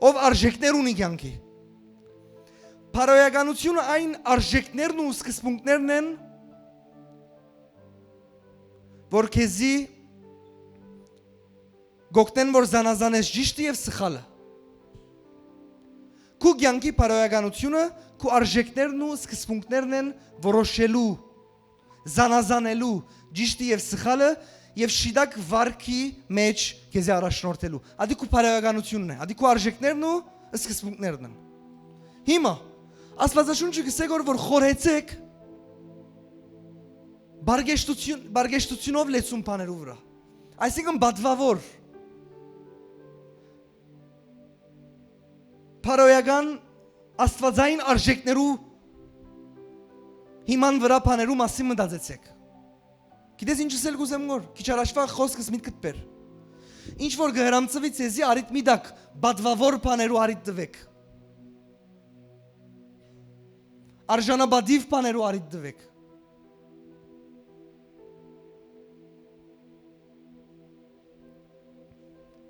ով արժեքներ ունի կեանքի։ Բարոյականությունը այն արժեքներն ու սկզբունքներն են, որ քեզի կ'օգնեն որ զանազանես ճիշդը եւ սխալը։ Քու կեանքի բարոյականությունը քու արժեքներն ու սկզբունքներն են որոշելու, զանազանելու ճիշդը եւ սխալը եւ շիտակ վարքի մեջ քեզի առաջնորդելու։ Ադի քու բարոյականությունն է, ադի քու արժեքներն ու սկզբունքներն են։ Հիմա, Աստուածաշունչը կ'ըսէ գոր որ խորհեցեք բարգեշտություն, բարգեշտությունով լեցուն բաներու վրայ։ Այսինքն պատվավոր, բարոյական, աստուածային արժեքներու հիման վրայ բաներու մասին մտածեցեք։ Գիտես ինչ ըսել կ'ուզեմ գոր, քիչ առաջվա խոսքս միտքդ բեր։ Ինչ որ կը հրամցվի ձեզի, արիդ մի տակ պատվավոր բաներու արիդ տուեք։ Արժանապատիվ բաներու արիդ տուեք։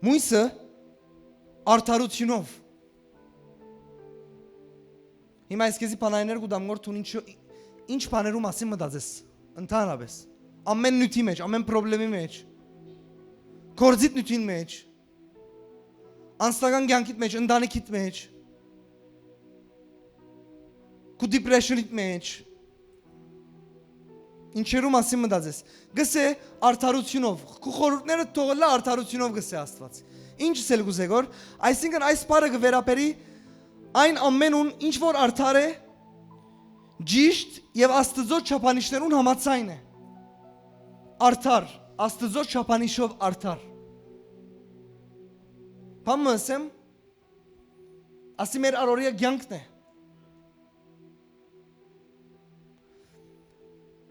Մույսը արդարությունով։ Հիմա ես քեզի բանայներ կու տամ գոր, դուն ինչ, ինչ բաներու մասին մտածես, ընդհանրապես։ Ամեն նիւթի մեջ, ամեն պրոբլեմի մեջ, գործիդ նիւթին մեջ, անձնական կեանքիդ մէջ, ընտանիքիդ մէջ, քու depression-իդ մէջ, ինչերու մասին մտածես։ Գսէ արդարութիւնով, քու խորհուրդները թող ըլլայ արդարութիւնով, գսէ Աստուած։ Ինչ ըսել կուզէ գոր, այսինքն այս բառը կը վերաբերի այն ամենուն, ինչ որ արդար է, ճիշդ եւ Աստուծոյ չափանիշներուն համաձայն է։ Արդար, Աստուծոյ չափանիշով արդար։ Բան մը ըսեմ, ասի մեր առօրյա կեանքն է։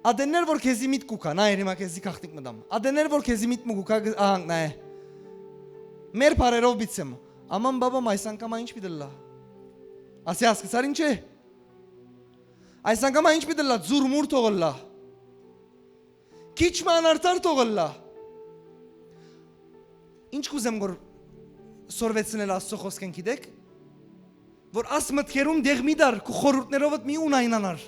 Ատեններ որ քեզի միտք կու գան, այր հիմա քեզի գաղտնիք մտամ։ Ատեններ որ քեզի միտք մը կու գայ, ահանք նայ։ Մեր բարերով բիցեմ։ Աման բաբամ, այս անգամ այն ինչ պիտի լա։ Ասի հասկացար ինչ է։ Այս անգամ այն ինչ պիտի լա, ձուրմուր թող լա։ Քիչ մը անարդար թող լա։ Ինչ կուզեմ որ սորվեցնել Աստծո խոսքեն գիտեք, որ աս մտքերուն դեղ մի դար, քու խորհուրդներովդ մի ունայնանար,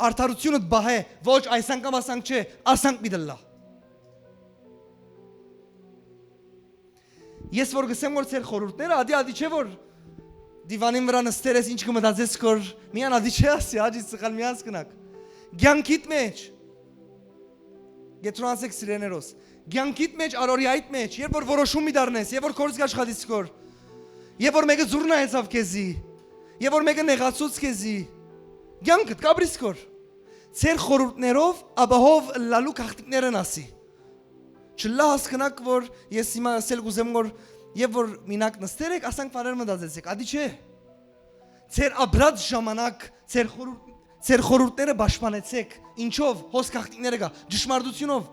արդարությունդ բահէ, ոչ այս անգամ ասանք չէ, ասանք պիտի լա։ Ես որ գսեմ որ ձեր խորհուրդները, ադի, ադի չէ որ դիվանին վրա նստեր ես, ինչ կը մտածես գոր, միան ադի չէ ասի, հաճի սխալ մի հասկնակ։ Կեանքիդ մէջ, գետրոնացեք սիրեներոս, կեանքիդ մէջ, առօրյայիդ մէջ, երբ որ որոշում մի դառնես, երբ որ գործ կաշխատիս գոր, երբ որ մեկը զուռնայեցաւ քեզի, երբ որ մեկը նեղացուց քեզի, կեանքդ կապրիս գոր, ձեր խորհուրդներով ապահով ըլլալու գաղտնիքներն ասի։ Չլա հասկնաք որ ես հիմա ասել կուզեմ որ երբ որ մինակ նստեր եք, ասանք վարեր մտածեցեք, ադի չէ։ Ձեր աբրած ժամանակ, ձեր խորհուրդ-, ձեր խորհուրդները պաշտպանեցեք, ինչով, հոս գաղտնիքները կա, ճշմարտությունով։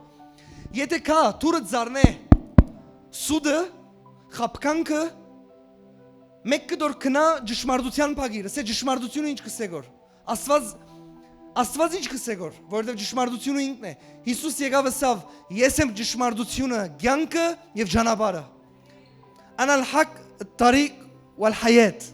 Եթե կա, դուրը ձարնե, սուտը, խապկանքը, մեկը դոր կնա ճշմարտության փակիր, ասե ճշմարտությունը ինչ կսե գոր։ Աստված, Աստված ինչ կսե գոր, որովհետև ճշմարտությունը ինքն է։ Հիսուս եկավ ըսավ. «Ես եմ ճշմարտությունը, կյանքը և ճանապարհը»։ Անալ հակ տարիք վալ հայետ։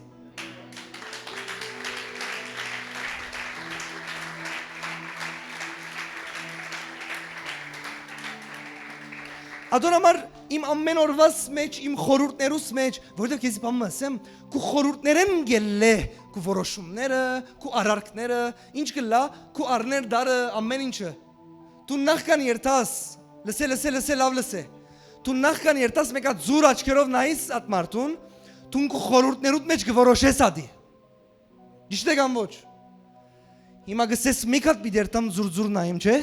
Ատոր համար իմ ամեն օրվաս մեջ, իմ խորհուրդներուս մեջ, որովհետև քեզի բան մը ասեմ, քու խորհուրդներեն գելլե, քու որոշումները, քու արարքները, ինչ կլա, քու առներ դարը, ամեն ինչը։ Դու նախքան երթաս, լսե, լսե, լսե, լավ լսե։ Դու նախքան երթաս մեկա ձուր աչքերով նայիս ատ մարդուն, դուն քու խորհուրդներուդ մեջ կորոշես ադի։ Ճիշդ է կամ ոչ։ Հիմա գսես մի քատ պիտի երթամ ձուր-ձուր նայեմ, չէ՞։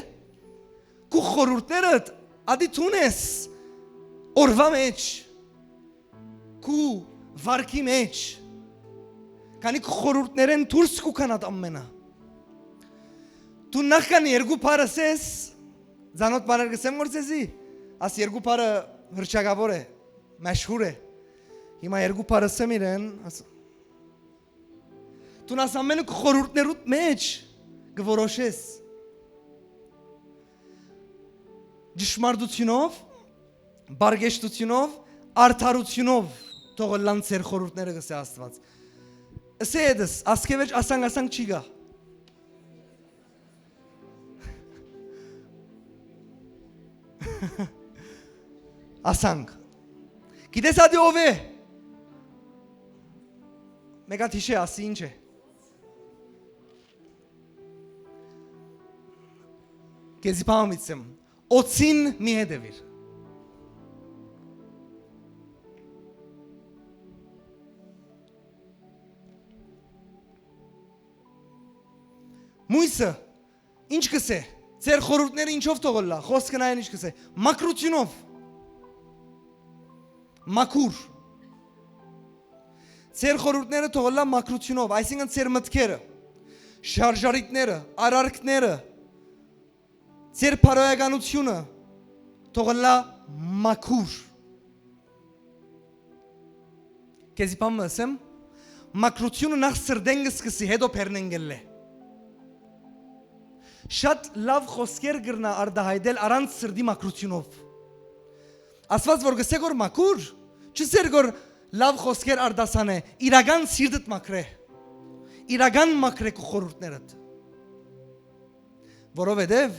Քու խորհուրդներդ ադի դուն ես օրվա մեջ, քու վարկի մեջ, քանի քու խորհուրդներեն դուրս կու քանատ ամենը։ Դու նախքան երկու բառ ասես, ձանոթ բաներ գսեմ որ ձեզի, աս երկու բառը հրճակավոր է, մաշհուր է։ Հիմա երկու բառ ասեմ իրեն, աս-, դուն աս ամենը քու խորհուրդներուդ մեջ կորոշես։ Ճշմարտությունով, բարգեշտությունով, արդարությունով թող ըլլան ձեր խորհուրդները, կսե Աստված։ Ըսե ետս, ասկեվեջ ասանք-ասանք չի գա։ Ասանք։ Գիտես ադի ով է։ Մեկա թիշե ասի ինչ է։ Քեզի բան միտցեմ։ Օծին մի հետևիր։ Մույսը, ինչ կսե, ձեր խորհուրդները ինչով թողլա, խոսքը նայեն ինչ կսե, մաքրությունով, մաքուր, ձեր խորհուրդները թողլա մաքրությունով, այսինքն ձեր մտքերը, շարժարիտները, արարքները, ձեր բարոյականությունը թողլա մաքուր։ Քեզի բան մը ասեմ, մաքրությունը նախ սրտեն կսկսի, հետո բերնեն գելլե։ Շատ լավ խոսքեր կրնա արտահայտել առանց սրտի մաքրությունով։ Ասված որ գսե գոր մաքուր, չսեր գոր լավ խոսքեր արտասանե, իրական սիրտդ մաքրե, իրական մաքրե քու խորհուրդներդ։ Որովհետև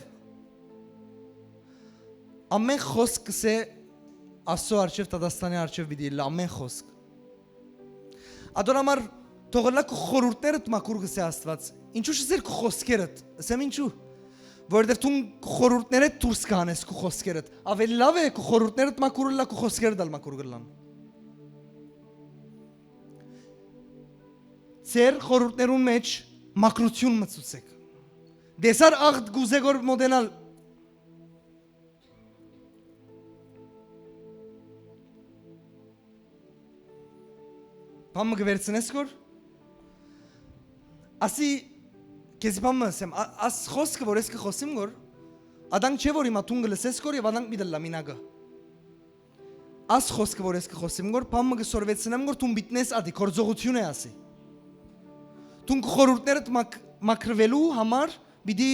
ամեն խոսք կսե Աստծո առջև, դատաստանի առջև պիտի ելլա, ամեն խոսք։ Ատոր համար թող ըլլայ քու խորհուրդներդ մաքուր, կ'ըսէ Աստուած։ Ինչու՞ չ'ըսեր քու խօսքերդ։ Ըսեմ ինչու։ Որովհետեւ դուն քու խորհուրդներէդ դուրս կ'անես քու խօսքերդ։ Աւելի լաւ է քու խորհուրդներդ մաքուր ըլլայ, քու խօսքերդ ալ մաքուր կ'ըլլան։ Ձեր խորհուրդներուն մէջ մաքրութիւն մտցուցէք։ Տեսա՞ր աղդ կ'ուզէ որ մօտենալ։ Բան մը կը վերցնես գոր։ Ասի, քեզի բան մը ըսեմ, ա-, աս խօսքը որ ես կը խօսիմ գոր, ադանք չէ որ հիմա դուն կը լսես գոր եւ ադանք մի դլլա մինագը։ Աս խօսքը որ ես կը խօսիմ գոր, բան մը կը սորվեցնեմ գոր, դուն պիտնես ադի, գործողութիւն է ասի։ Դուն քու խորհուրդներդ մակ-, մաքրուելու համար պիտի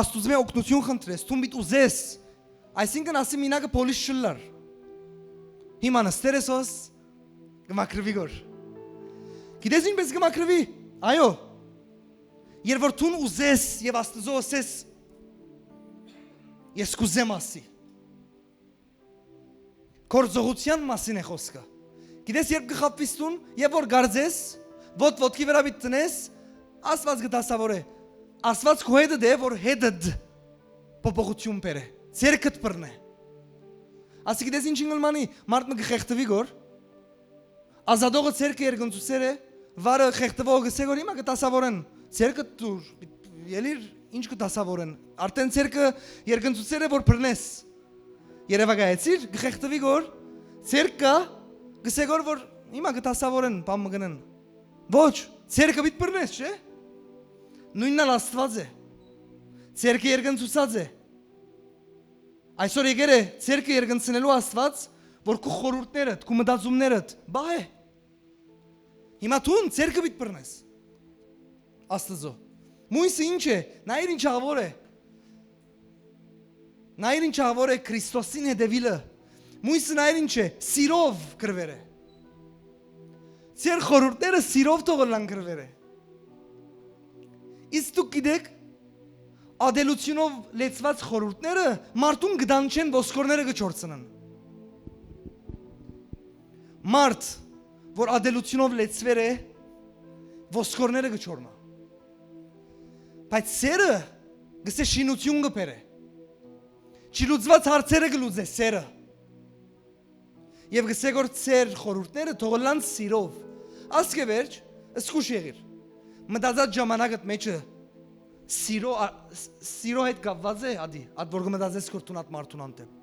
Աստուծմէ օգնութիւն խնդրես, դուն պիտի ուզես, այսինքն ասի մինագը պոլիս չըլլար։ Հիմա նստեր ես հոս, կը մաքրուի գոր։ Գիտես ինչպես կը մաքրուի։ Այո, երբ որ դուն ուզես եւ Աստուծոյ ըսես, ես կ'ուզեմ ասի։ Գործողութեան մասին է խօսքը։ Գիտես երբ կը խաբուիս դուն եւ որ կարծես, ոտ ոտքի վրայ պիտի դնես, Աստուած կը դասաւորէ։ Աստուած քու հետդ է որ հետդ փոփոխութիւն բերէ, ձեռքդ բռնէ։ Ասի գիտես ինչ ինգլմանի, մարդ մը կը խեղդուի գոր, ազատողը ձեռքը երկնցուցեր է, վարը խեղդուողը գսե գոր հիմա կը դասաւորեն, ձեռքը դուր, ելիր, ինչ կը դասաւորեն, արդեն ձեռքը երկնցուցեր է որ բռնես, երևակայեցիր, կը խեղդուի գոր, ձեռք կա, գսե գոր որ հիմա կը դասաւորեն, բան մը կ'ընեն, ոչ, ձեռքը պիտի բռնես, չէ՞, նոյնն ալ Աստուած է, ձեռքը երկնցուցած է, այսօր եկեր է ձեռքը երկնցնելու Աստուած, որ քու խորհուրդներդ, քու մտածումներդ պահէ։ Հիմա դուն ձեռքը պիտի բռնես Աստուծոյ։ Մոյսը ինչ է, նայիր ինչ աղաւոր է, նայիր ինչ աղաւոր է Քրիստոսին հետեւիլը։ Մոյսը նայիր ինչ է, սիրով կ'ըրուեր է։ Ձեր խորհուրդները սիրով թող ըլլան կ'ըրուեր է։ Իսկ դուք գիտեք, ատելութիւնով լեցուած խորհուրդները մարդուն կը դանչեն, ոսկորները կը չորցնեն։ Մարդ որ ատելութիւնով լեցուեր է, ոսկորները կը չորնայ, բայց սերը գսե շինութիւն կը բերէ, չլուծուած հարցերը կը լուծէ սերը։ Եւ գսե գոր ձեր խորհուրդները թող ըլլան սիրով։ Ասկէ վերջ, զգուշ եղիր, մտածած ժամանակդ մեջը սիրո ա-, ս-, սիրո հետ կապուած է ադի, ատ որ կը մտածես գոր դուն ատ մարդուն հանդէպ,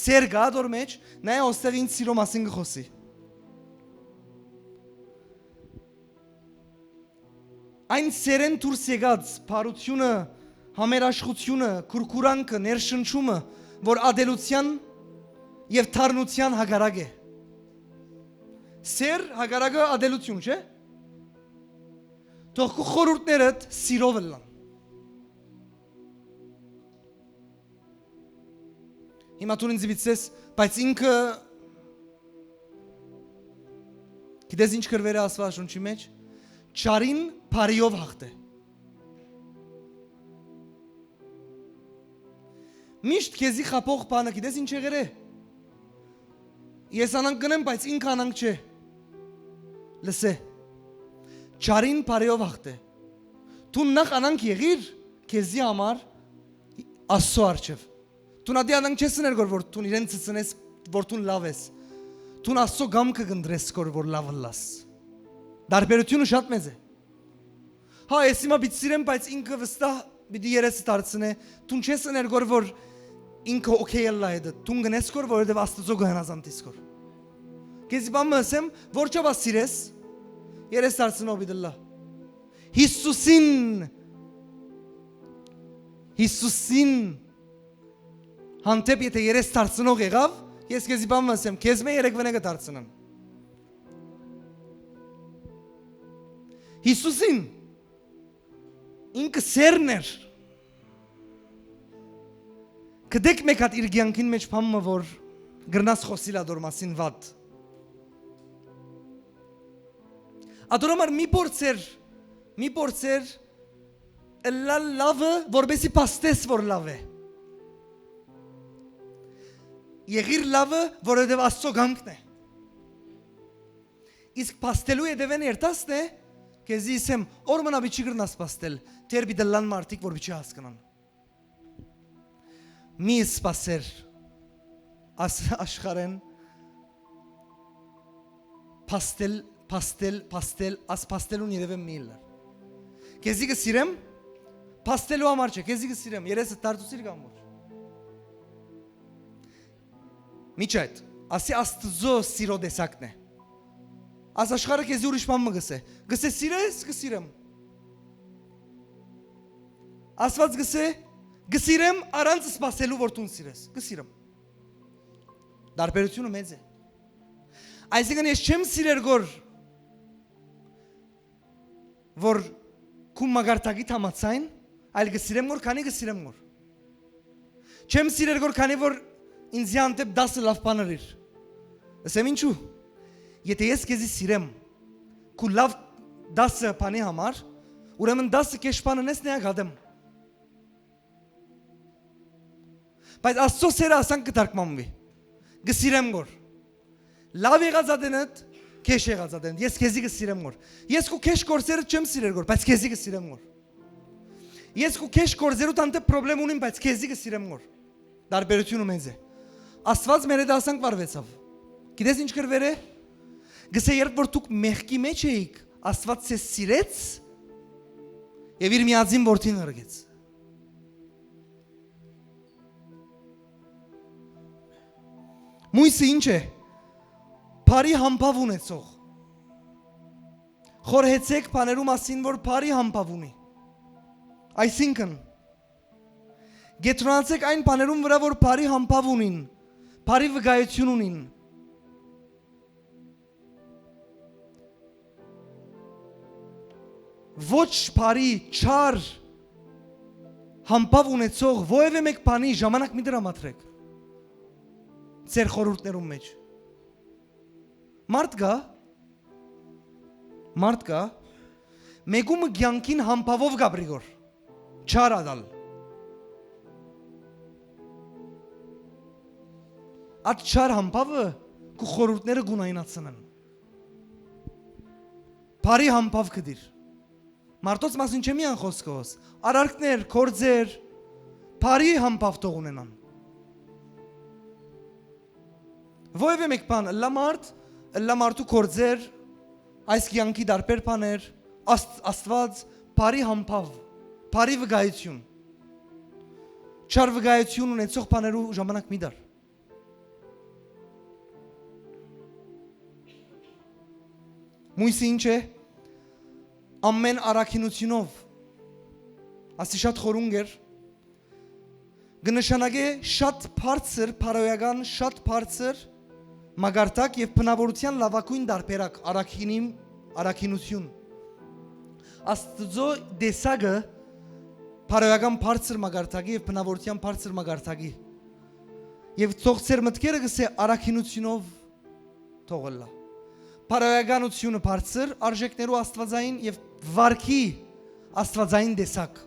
սեր կա ատոր մեջ, նայ ոստեղ ինչ սիրո մասին կը խօսի։ Այն սերեն դուրս եկած բարությունը, համերաշխությունը, քուրքուրանքը, ներշնչումը, որ ատելութեան եւ թարնութեան հակառակ է։ Սեր հակառակը ատելութիւն չէ։ Թող քու խորհուրդներդ սիրով ըլլան։ Հիմա դուն ինձ պիտի ասես, բայց ինքը գիտես ինչ կ'ըրուեր է Աստուածաշունչի մեջ, չարին բարիով հաղթէ։ Միշտ քեզի խաբող բանը գիտես ինչ եղեր է։ Ես անանկ կ'ընեմ, բայց ինքը անանկ չէ։ Լսէ, չարին բարիով հաղթէ։ Դուն նախ անանկ եղիր քեզի համար Աստուծոյ առջեւ։ Դուն ատի անանկ չես ըներ գոր որ դուն իրեն ցցնես, որ դուն լաւ ես։ Դուն Աստուծոյ կամքը կ'ընտրես գոր որ լաւ ըլլաս։ Տարբերությունը շատ մեծ է։ Հա, ես հիմա պիտի սիրեմ, բայց ինքը վստահ պիտի երեսը դարձնէ։ Դուն չես ըներ գոր որ ինքը օքեյ ըլլայ հետը, դուն կ'ընես գոր որովհետեւ Աստուծոյ կը հնազանդես գոր։ Քեզի բան մը ըսեմ, որ չափ սիրես, երես դարձնող պիտի ըլլայ։ Յիսուսին, Յիսուսին հանդէպ եթե երես դարձնող եղաւ, ես քեզի բան մը ըսեմ, քեզմէ երեքվենը կը դարձնեմ։ Յիսուսին ինքը սերն էր։ Գտեք մէկ հատ իր կեանքին մեջ բան մը որ կրնաս խօսիլ ատոր մասին վատ։ Ատոր համար մի փորձեր, մի փորձեր ըլլալ լավը, որպեսի փաստես որ լաւ է։ Եղիր լավը, որովհետեւ Աստուծոյ կամքն է։ Իսկ փաստելու ետեւէն երթասն է, քեզի ըսեմ, օր մնա պիչի կրնաս փաստել, դեռ պիտի լան մարդիկ որ պիչի հասկնան։ Մի սպասեր աս աշխարհեն փաստել, փաստել, փաստել, աս փաստելուն երևէ մի ըլլար։ Քեզի կը սիրեմ, փաստելու համար չէ, քեզի կը սիրեմ, երեսը դարձուցիր կամ ոչ։ Միջ այդ, ասի Աստուծոյ սիրո տեսակն է։ Աս աշխարհը քեզի ուրիշ բան մը կ'ըսէ։ Կ'ըսէ՝ «Սիրես, կը սիրեմ»։ Աստուած կ'ըսէ՝ «Կը սիրեմ» առանց սպասելու որ դուն սիրես։ Կը սիրեմ։ Տարբերութիւնը մեծ է։ Այսինքն ես չեմ սիրեր գոր որ քու մագարտակի համաձայն, այլ կը սիրեմ գոր, քանի կը սիրեմ գոր։ Չեմ սիրեր գոր, քանի որ ինձի հանդէպ դասը լաւ բան ըրիր։ Ասեմ ինչու։ Եթե ես քեզի սիրեմ, քու լաւ դասը բանի համար, ուրեմն դասը կեշ բան ընես նեակ հատեմ։ Բայց Աստծո սերը ասանք կը թարգմանուի։ Կը սիրեմ գոր։ Լաւ եղած ատենդ, քեշ եղած ատենդ։ Ես քեզի կը սիրեմ գոր։ Ես քու քեշ գործերդ չեմ սիրեր գոր, բայց քեզի կը սիրեմ գոր։ Ես քու քեշ գործերուդ հանդէպ պրոբլեմ ունիմ, բայց քեզի կը սիրեմ գոր։ Տարբերութիւնը մեծ է։ Աստուած մեր հետ ասանք վարվեցաւ։ Գիտես ինչ կրվեր է։ Գսե՝ երբ որ դուք մեղքի մեջ էիք, Աստուած ձեզ սիրեց եւ իր միածին որդին ղրկեց։ Մույսը ինչ է։ Բարի համբաւ ունեցող։ Խորհեցեք բաներու մասին որ բարի համբաւ ունի։ Այսինքն, կեդրոնացեք այն բաներուն վրայ որ բարի համբաւ ունին, բարի վկայութիւն ունին։ Ոչ բարի, չար համբաւ ունեցող որեւէ մէկ բանի ժամանակ մի դրամատրեք ձեր խորհուրդներուն մեջ։ Մարդ կա, մարդ կա, մեկումը կեանքին համբաւով կ'ապրի գոր, չար ատալ։ Այդ չար համբաւը քու խորհուրդները կունայնացնեն։ Բարի համբաւ կը դիր։ Մարդոց մասին չեմ միան խոսքը հոս։ Արարքներ, գործեր, բարի համբաւ թող ունենան։ Որևէ մեկ բան, ըլլա մարդ, ըլլա մարդու գործեր, այս կեանքի տարբեր բաներ, Աստ-, Աստված, բարի համբաւ, բարի վկայություն։ Չար վկայություն ունեցող բաներու ժամանակ մի դար։ Մույսը ինչ է։ Ամեն առաքինությունով, ասի շատ խորունկ էր, կը նշանակէ շատ բարձր, բարոյական շատ բարձր մակարդակ եւ բնաւորութեան լաւագոյն տարբերակ, առաքինի, առաքինություն։ Աստուծոյ տեսակը բարոյական բարձր մակարդակի եւ բնաւորութեան բարձր մակարդակի։ Եւ թող ձեր մտքերը գսե առաքինությունով թող ըլլայ։ Բարոյականությունը բարձր արժեքներու աստուածային եւ վարքի աստուածային տեսակ։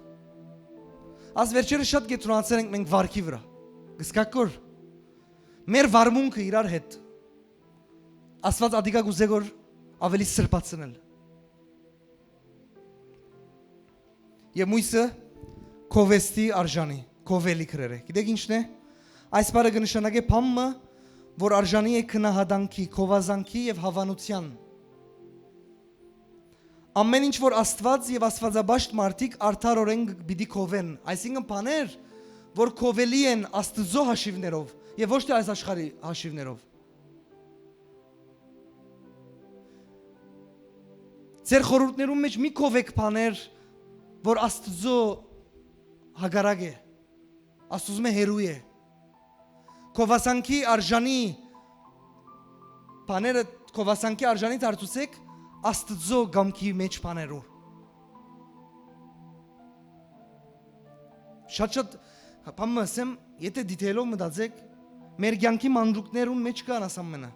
Աս վերջերը շատ կեդրոնացել ենք մենք վարքի վրայ։ Գսկակ կոր։ Մեր վարմունքը իրար հետ։ Աստված ադիկա կուզե գոր ավելի սրբացնել։ Եւ մույսը քովեստի արժանի, քովելի գրեր է։ Գիտեք ինչն է։ Այս բառը կը նշանակէ բան մը, որ արժանի է քնահատանքի, քովազանքի եւ հավանության։ Ամեն ինչ որ Աստված եւ աստվածաբաշտ մարդիկ արդարօրեն պիտի քովեն, այսինքն բաներ, որ քովելի են Աստծո հաշիվներով եւ ոչ թե այս աշխարհի հաշիվներով։ Ձեր խորհուրդներուն մեջ մի քովեք բաներ, որ Աստծո հակառակ է, Աստուծմէ հեռու է։ Քովասանքի արժանի բաները, քովասանքի արժանի դարձուցեք Աստծո կամքի մեջ բաներու։ Շատ-շատ, բան մը ասեմ, եթե դիթեյլով մտածեք, մեր կյանքի մանրուքներուն մեջ կան ասամ մենը։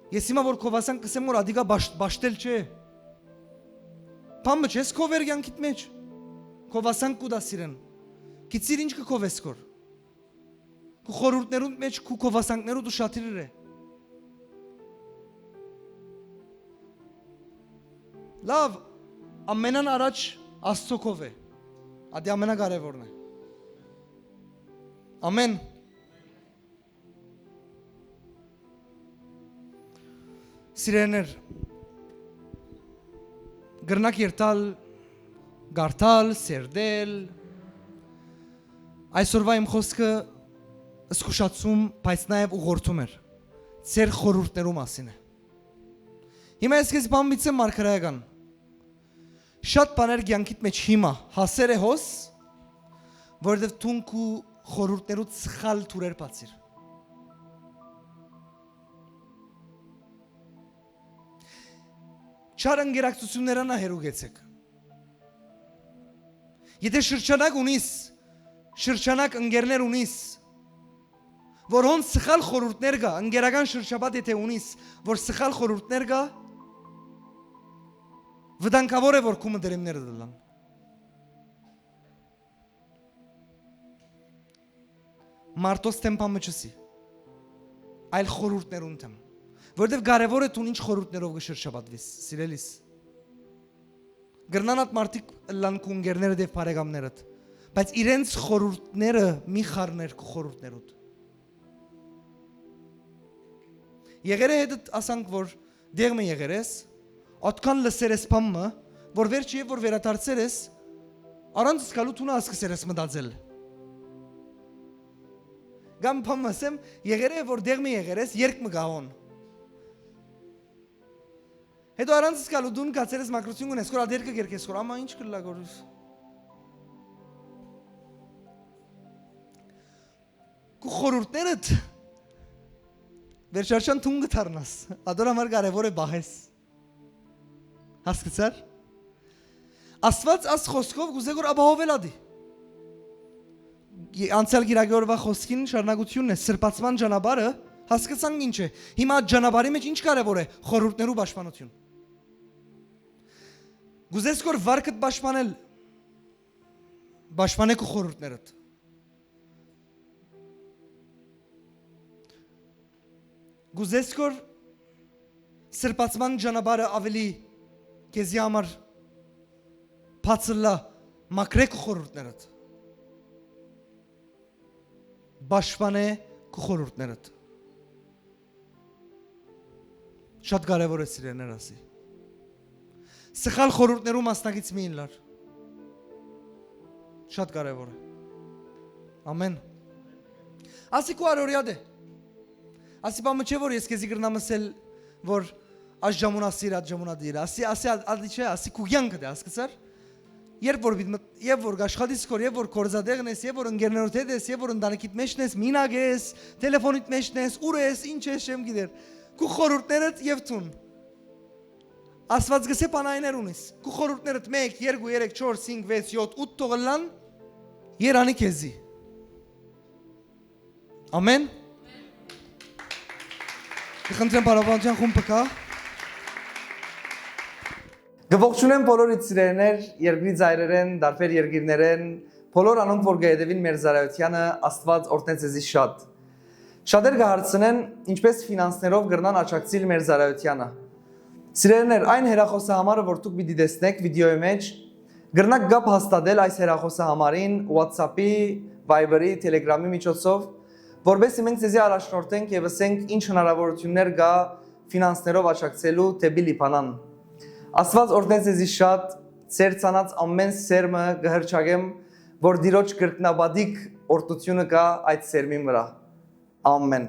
Ես հիմա որ քովասանք կսեմ որ ադիկա բաշ-, բաշտել չէ։ Բան մը չես քովեր կյանքիդ մեջ։ Քովասանք կու դաս իրեն։ Գիցիր ինչ կը քովես կոր։ Քու խորհուրդներուն մեջ, քու քովասանքներու դու շատիրիր է։ Լաւ, ամենան առաջ Աստուծոյ է։ Ատի ամենակարեւորն է։ Ամեն։ Սիրելիներ, կրնաք երթալ, կարդալ, սերտել։ Այսօրվա իմ խօսքը զգուշացում, բայց նաեւ ուղղորդում էր։ Ձեր խորհուրդներու մասին է։ Հիմա ես քեզ բան միտցեմ մարգարեական։ Շատ բաներ կեանքիդ մէջ հիմա հասեր է հոս, որովհետեւ դուն քու խորհուրդներու սխալ թուրեր բացիր։ Չար ընկերակցություններանա հեռու գեցեք։ Եթե շրջանակ ունիս, շրջանակ ընկերներ ունիս, որ հոն սխալ խորհուրդներ կայ, ընկերական շրջապատ եթե ունիս, որ սխալ խորհուրդներ կայ, վտանգաւոր է որ քու մտերիմները դլան։ Մարդոց դէմ բան մը չըսի, այլ խորհուրդներուն դէմ, որովհետեւ կարեւոր է դուն ինչ խորհուրդներով կը շրջապատվիս, սիրելիս։ Կրնան ատ մարդիկ ըլլան քու ընկերներդ եւ բարեկամներդ, բայց իրենց խորհուրդները մի խառներ քու խորհուրդներուդ։ Եղեր է հետդ ասանք որ դեղ մը եղեր ես, ատկան լսեր ես բան մը, որ վերջը եւ որ վերադարձեր ես, առանց զգալու դունը ասկսեր ես մտածել։ Կամ բան մը ասեմ, եղեր է որ դեղ մը եղեր ես, երկ մը գահոն։ Հետո առանց զգալու դուն գացեր ես մակրություն կունես, որ ադերքը կերկես, որ ամա ինչ կլլա գորուս։ Քու խորհուրդներդ վերջարշան դուն կդառնաս, ադոր համար կարեւոր է պահես։ Հասկցար։ Աստված աս խոսքով կուզե որ ապահովել ադի։ Ե-, անցյալ կիրակի օրվա խոսքին շարունակությունն է, սրբացման ճանապարհը, հասկցանք ինչ է։ Հիմա այդ ճանապարհի մեջ ինչ կարեւոր է, խորհուրդներու պաշտպանություն։ Կուզես որ վարկդ պաշտպանել, պաշտպանե քու խորհուրդներդ։ Կուզես որ սրբացման ճանապարհը ավելի քեզի համար բաց ըլլա, մաքրե քու խորհուրդներդ։ Պաշտպանե քու խորհուրդներդ։ Շատ կարեւոր է, սիրելիներ, ասի։ Սխալ խորհուրդներու մասնակից մի ըլլար։ Շատ կարեւոր է։ Ամեն։ Ասի քու առօրյադ է։ Ասի բան մը չէ որ ես քեզի կրնամ ասել որ այս ժամուն ասիր, այդ ժամուն ադիր։ Ասի, ասի ա-, ադի չէ, ասի քու կեանքդ է, հասկցար։ Երբ որ պիտի մտ-, եւ որ աշխատիս քոր, եւ որ կորզատեղն ես, եւ որ ընկերներոդ հետ ես, եւ որ ընտանիքիդ մեջն ես, մինակ ես, տելեֆոնիդ մեջն ես, ուր ես, ինչ ես, չեմ գիտեր։ Քու խորհուրդներդ եւ դուն։ Աստված գսե բանայիներ ունիս։ Քու խորհուրդներդ մէկ, երկու, երեք, չորս, հինգ, վեց, յոթ, ութ թող ըլլան, երանի քեզի։ Ամեն։ Կխնդրեմ բարաբանության խումբը կա։ Կողջունեմ բոլոր իցրերներ, երկրի ծայրերեն, դարբեր երկիրներեն, բոլոր անոնք որ կհետևին մեր ծառայությանը, Աստված օրհնե ձեզի շատ։ Շատեր կհարցնեն, ինչպես ֆինանսներով կրնան աջակցիլ մեր ծառայությանը։ Սիրելիներ, այն հեռախոսահամարը որ դուք պիտի տեսնեք վիդեոյի մեջ, կրնաք կապ հաստատել այս հեռախոսահամարին, WhatsApp-ի, Viber-ի, Telegram-ի միջոցով, որպեսզի մենք ձեզի առաջնորդենք եւ ասենք ինչ հնարավորություններ կա ֆինանսներով աջակցելու դեպի Լիբանան։ Աստված օրհնե ձեզի շատ, ձեր ցանած ամեն սերմը կհրճակեմ, որ Տիրոջ կրկնապատիկ օրհնությունը կա այդ սերմին վրա։ Ամեն։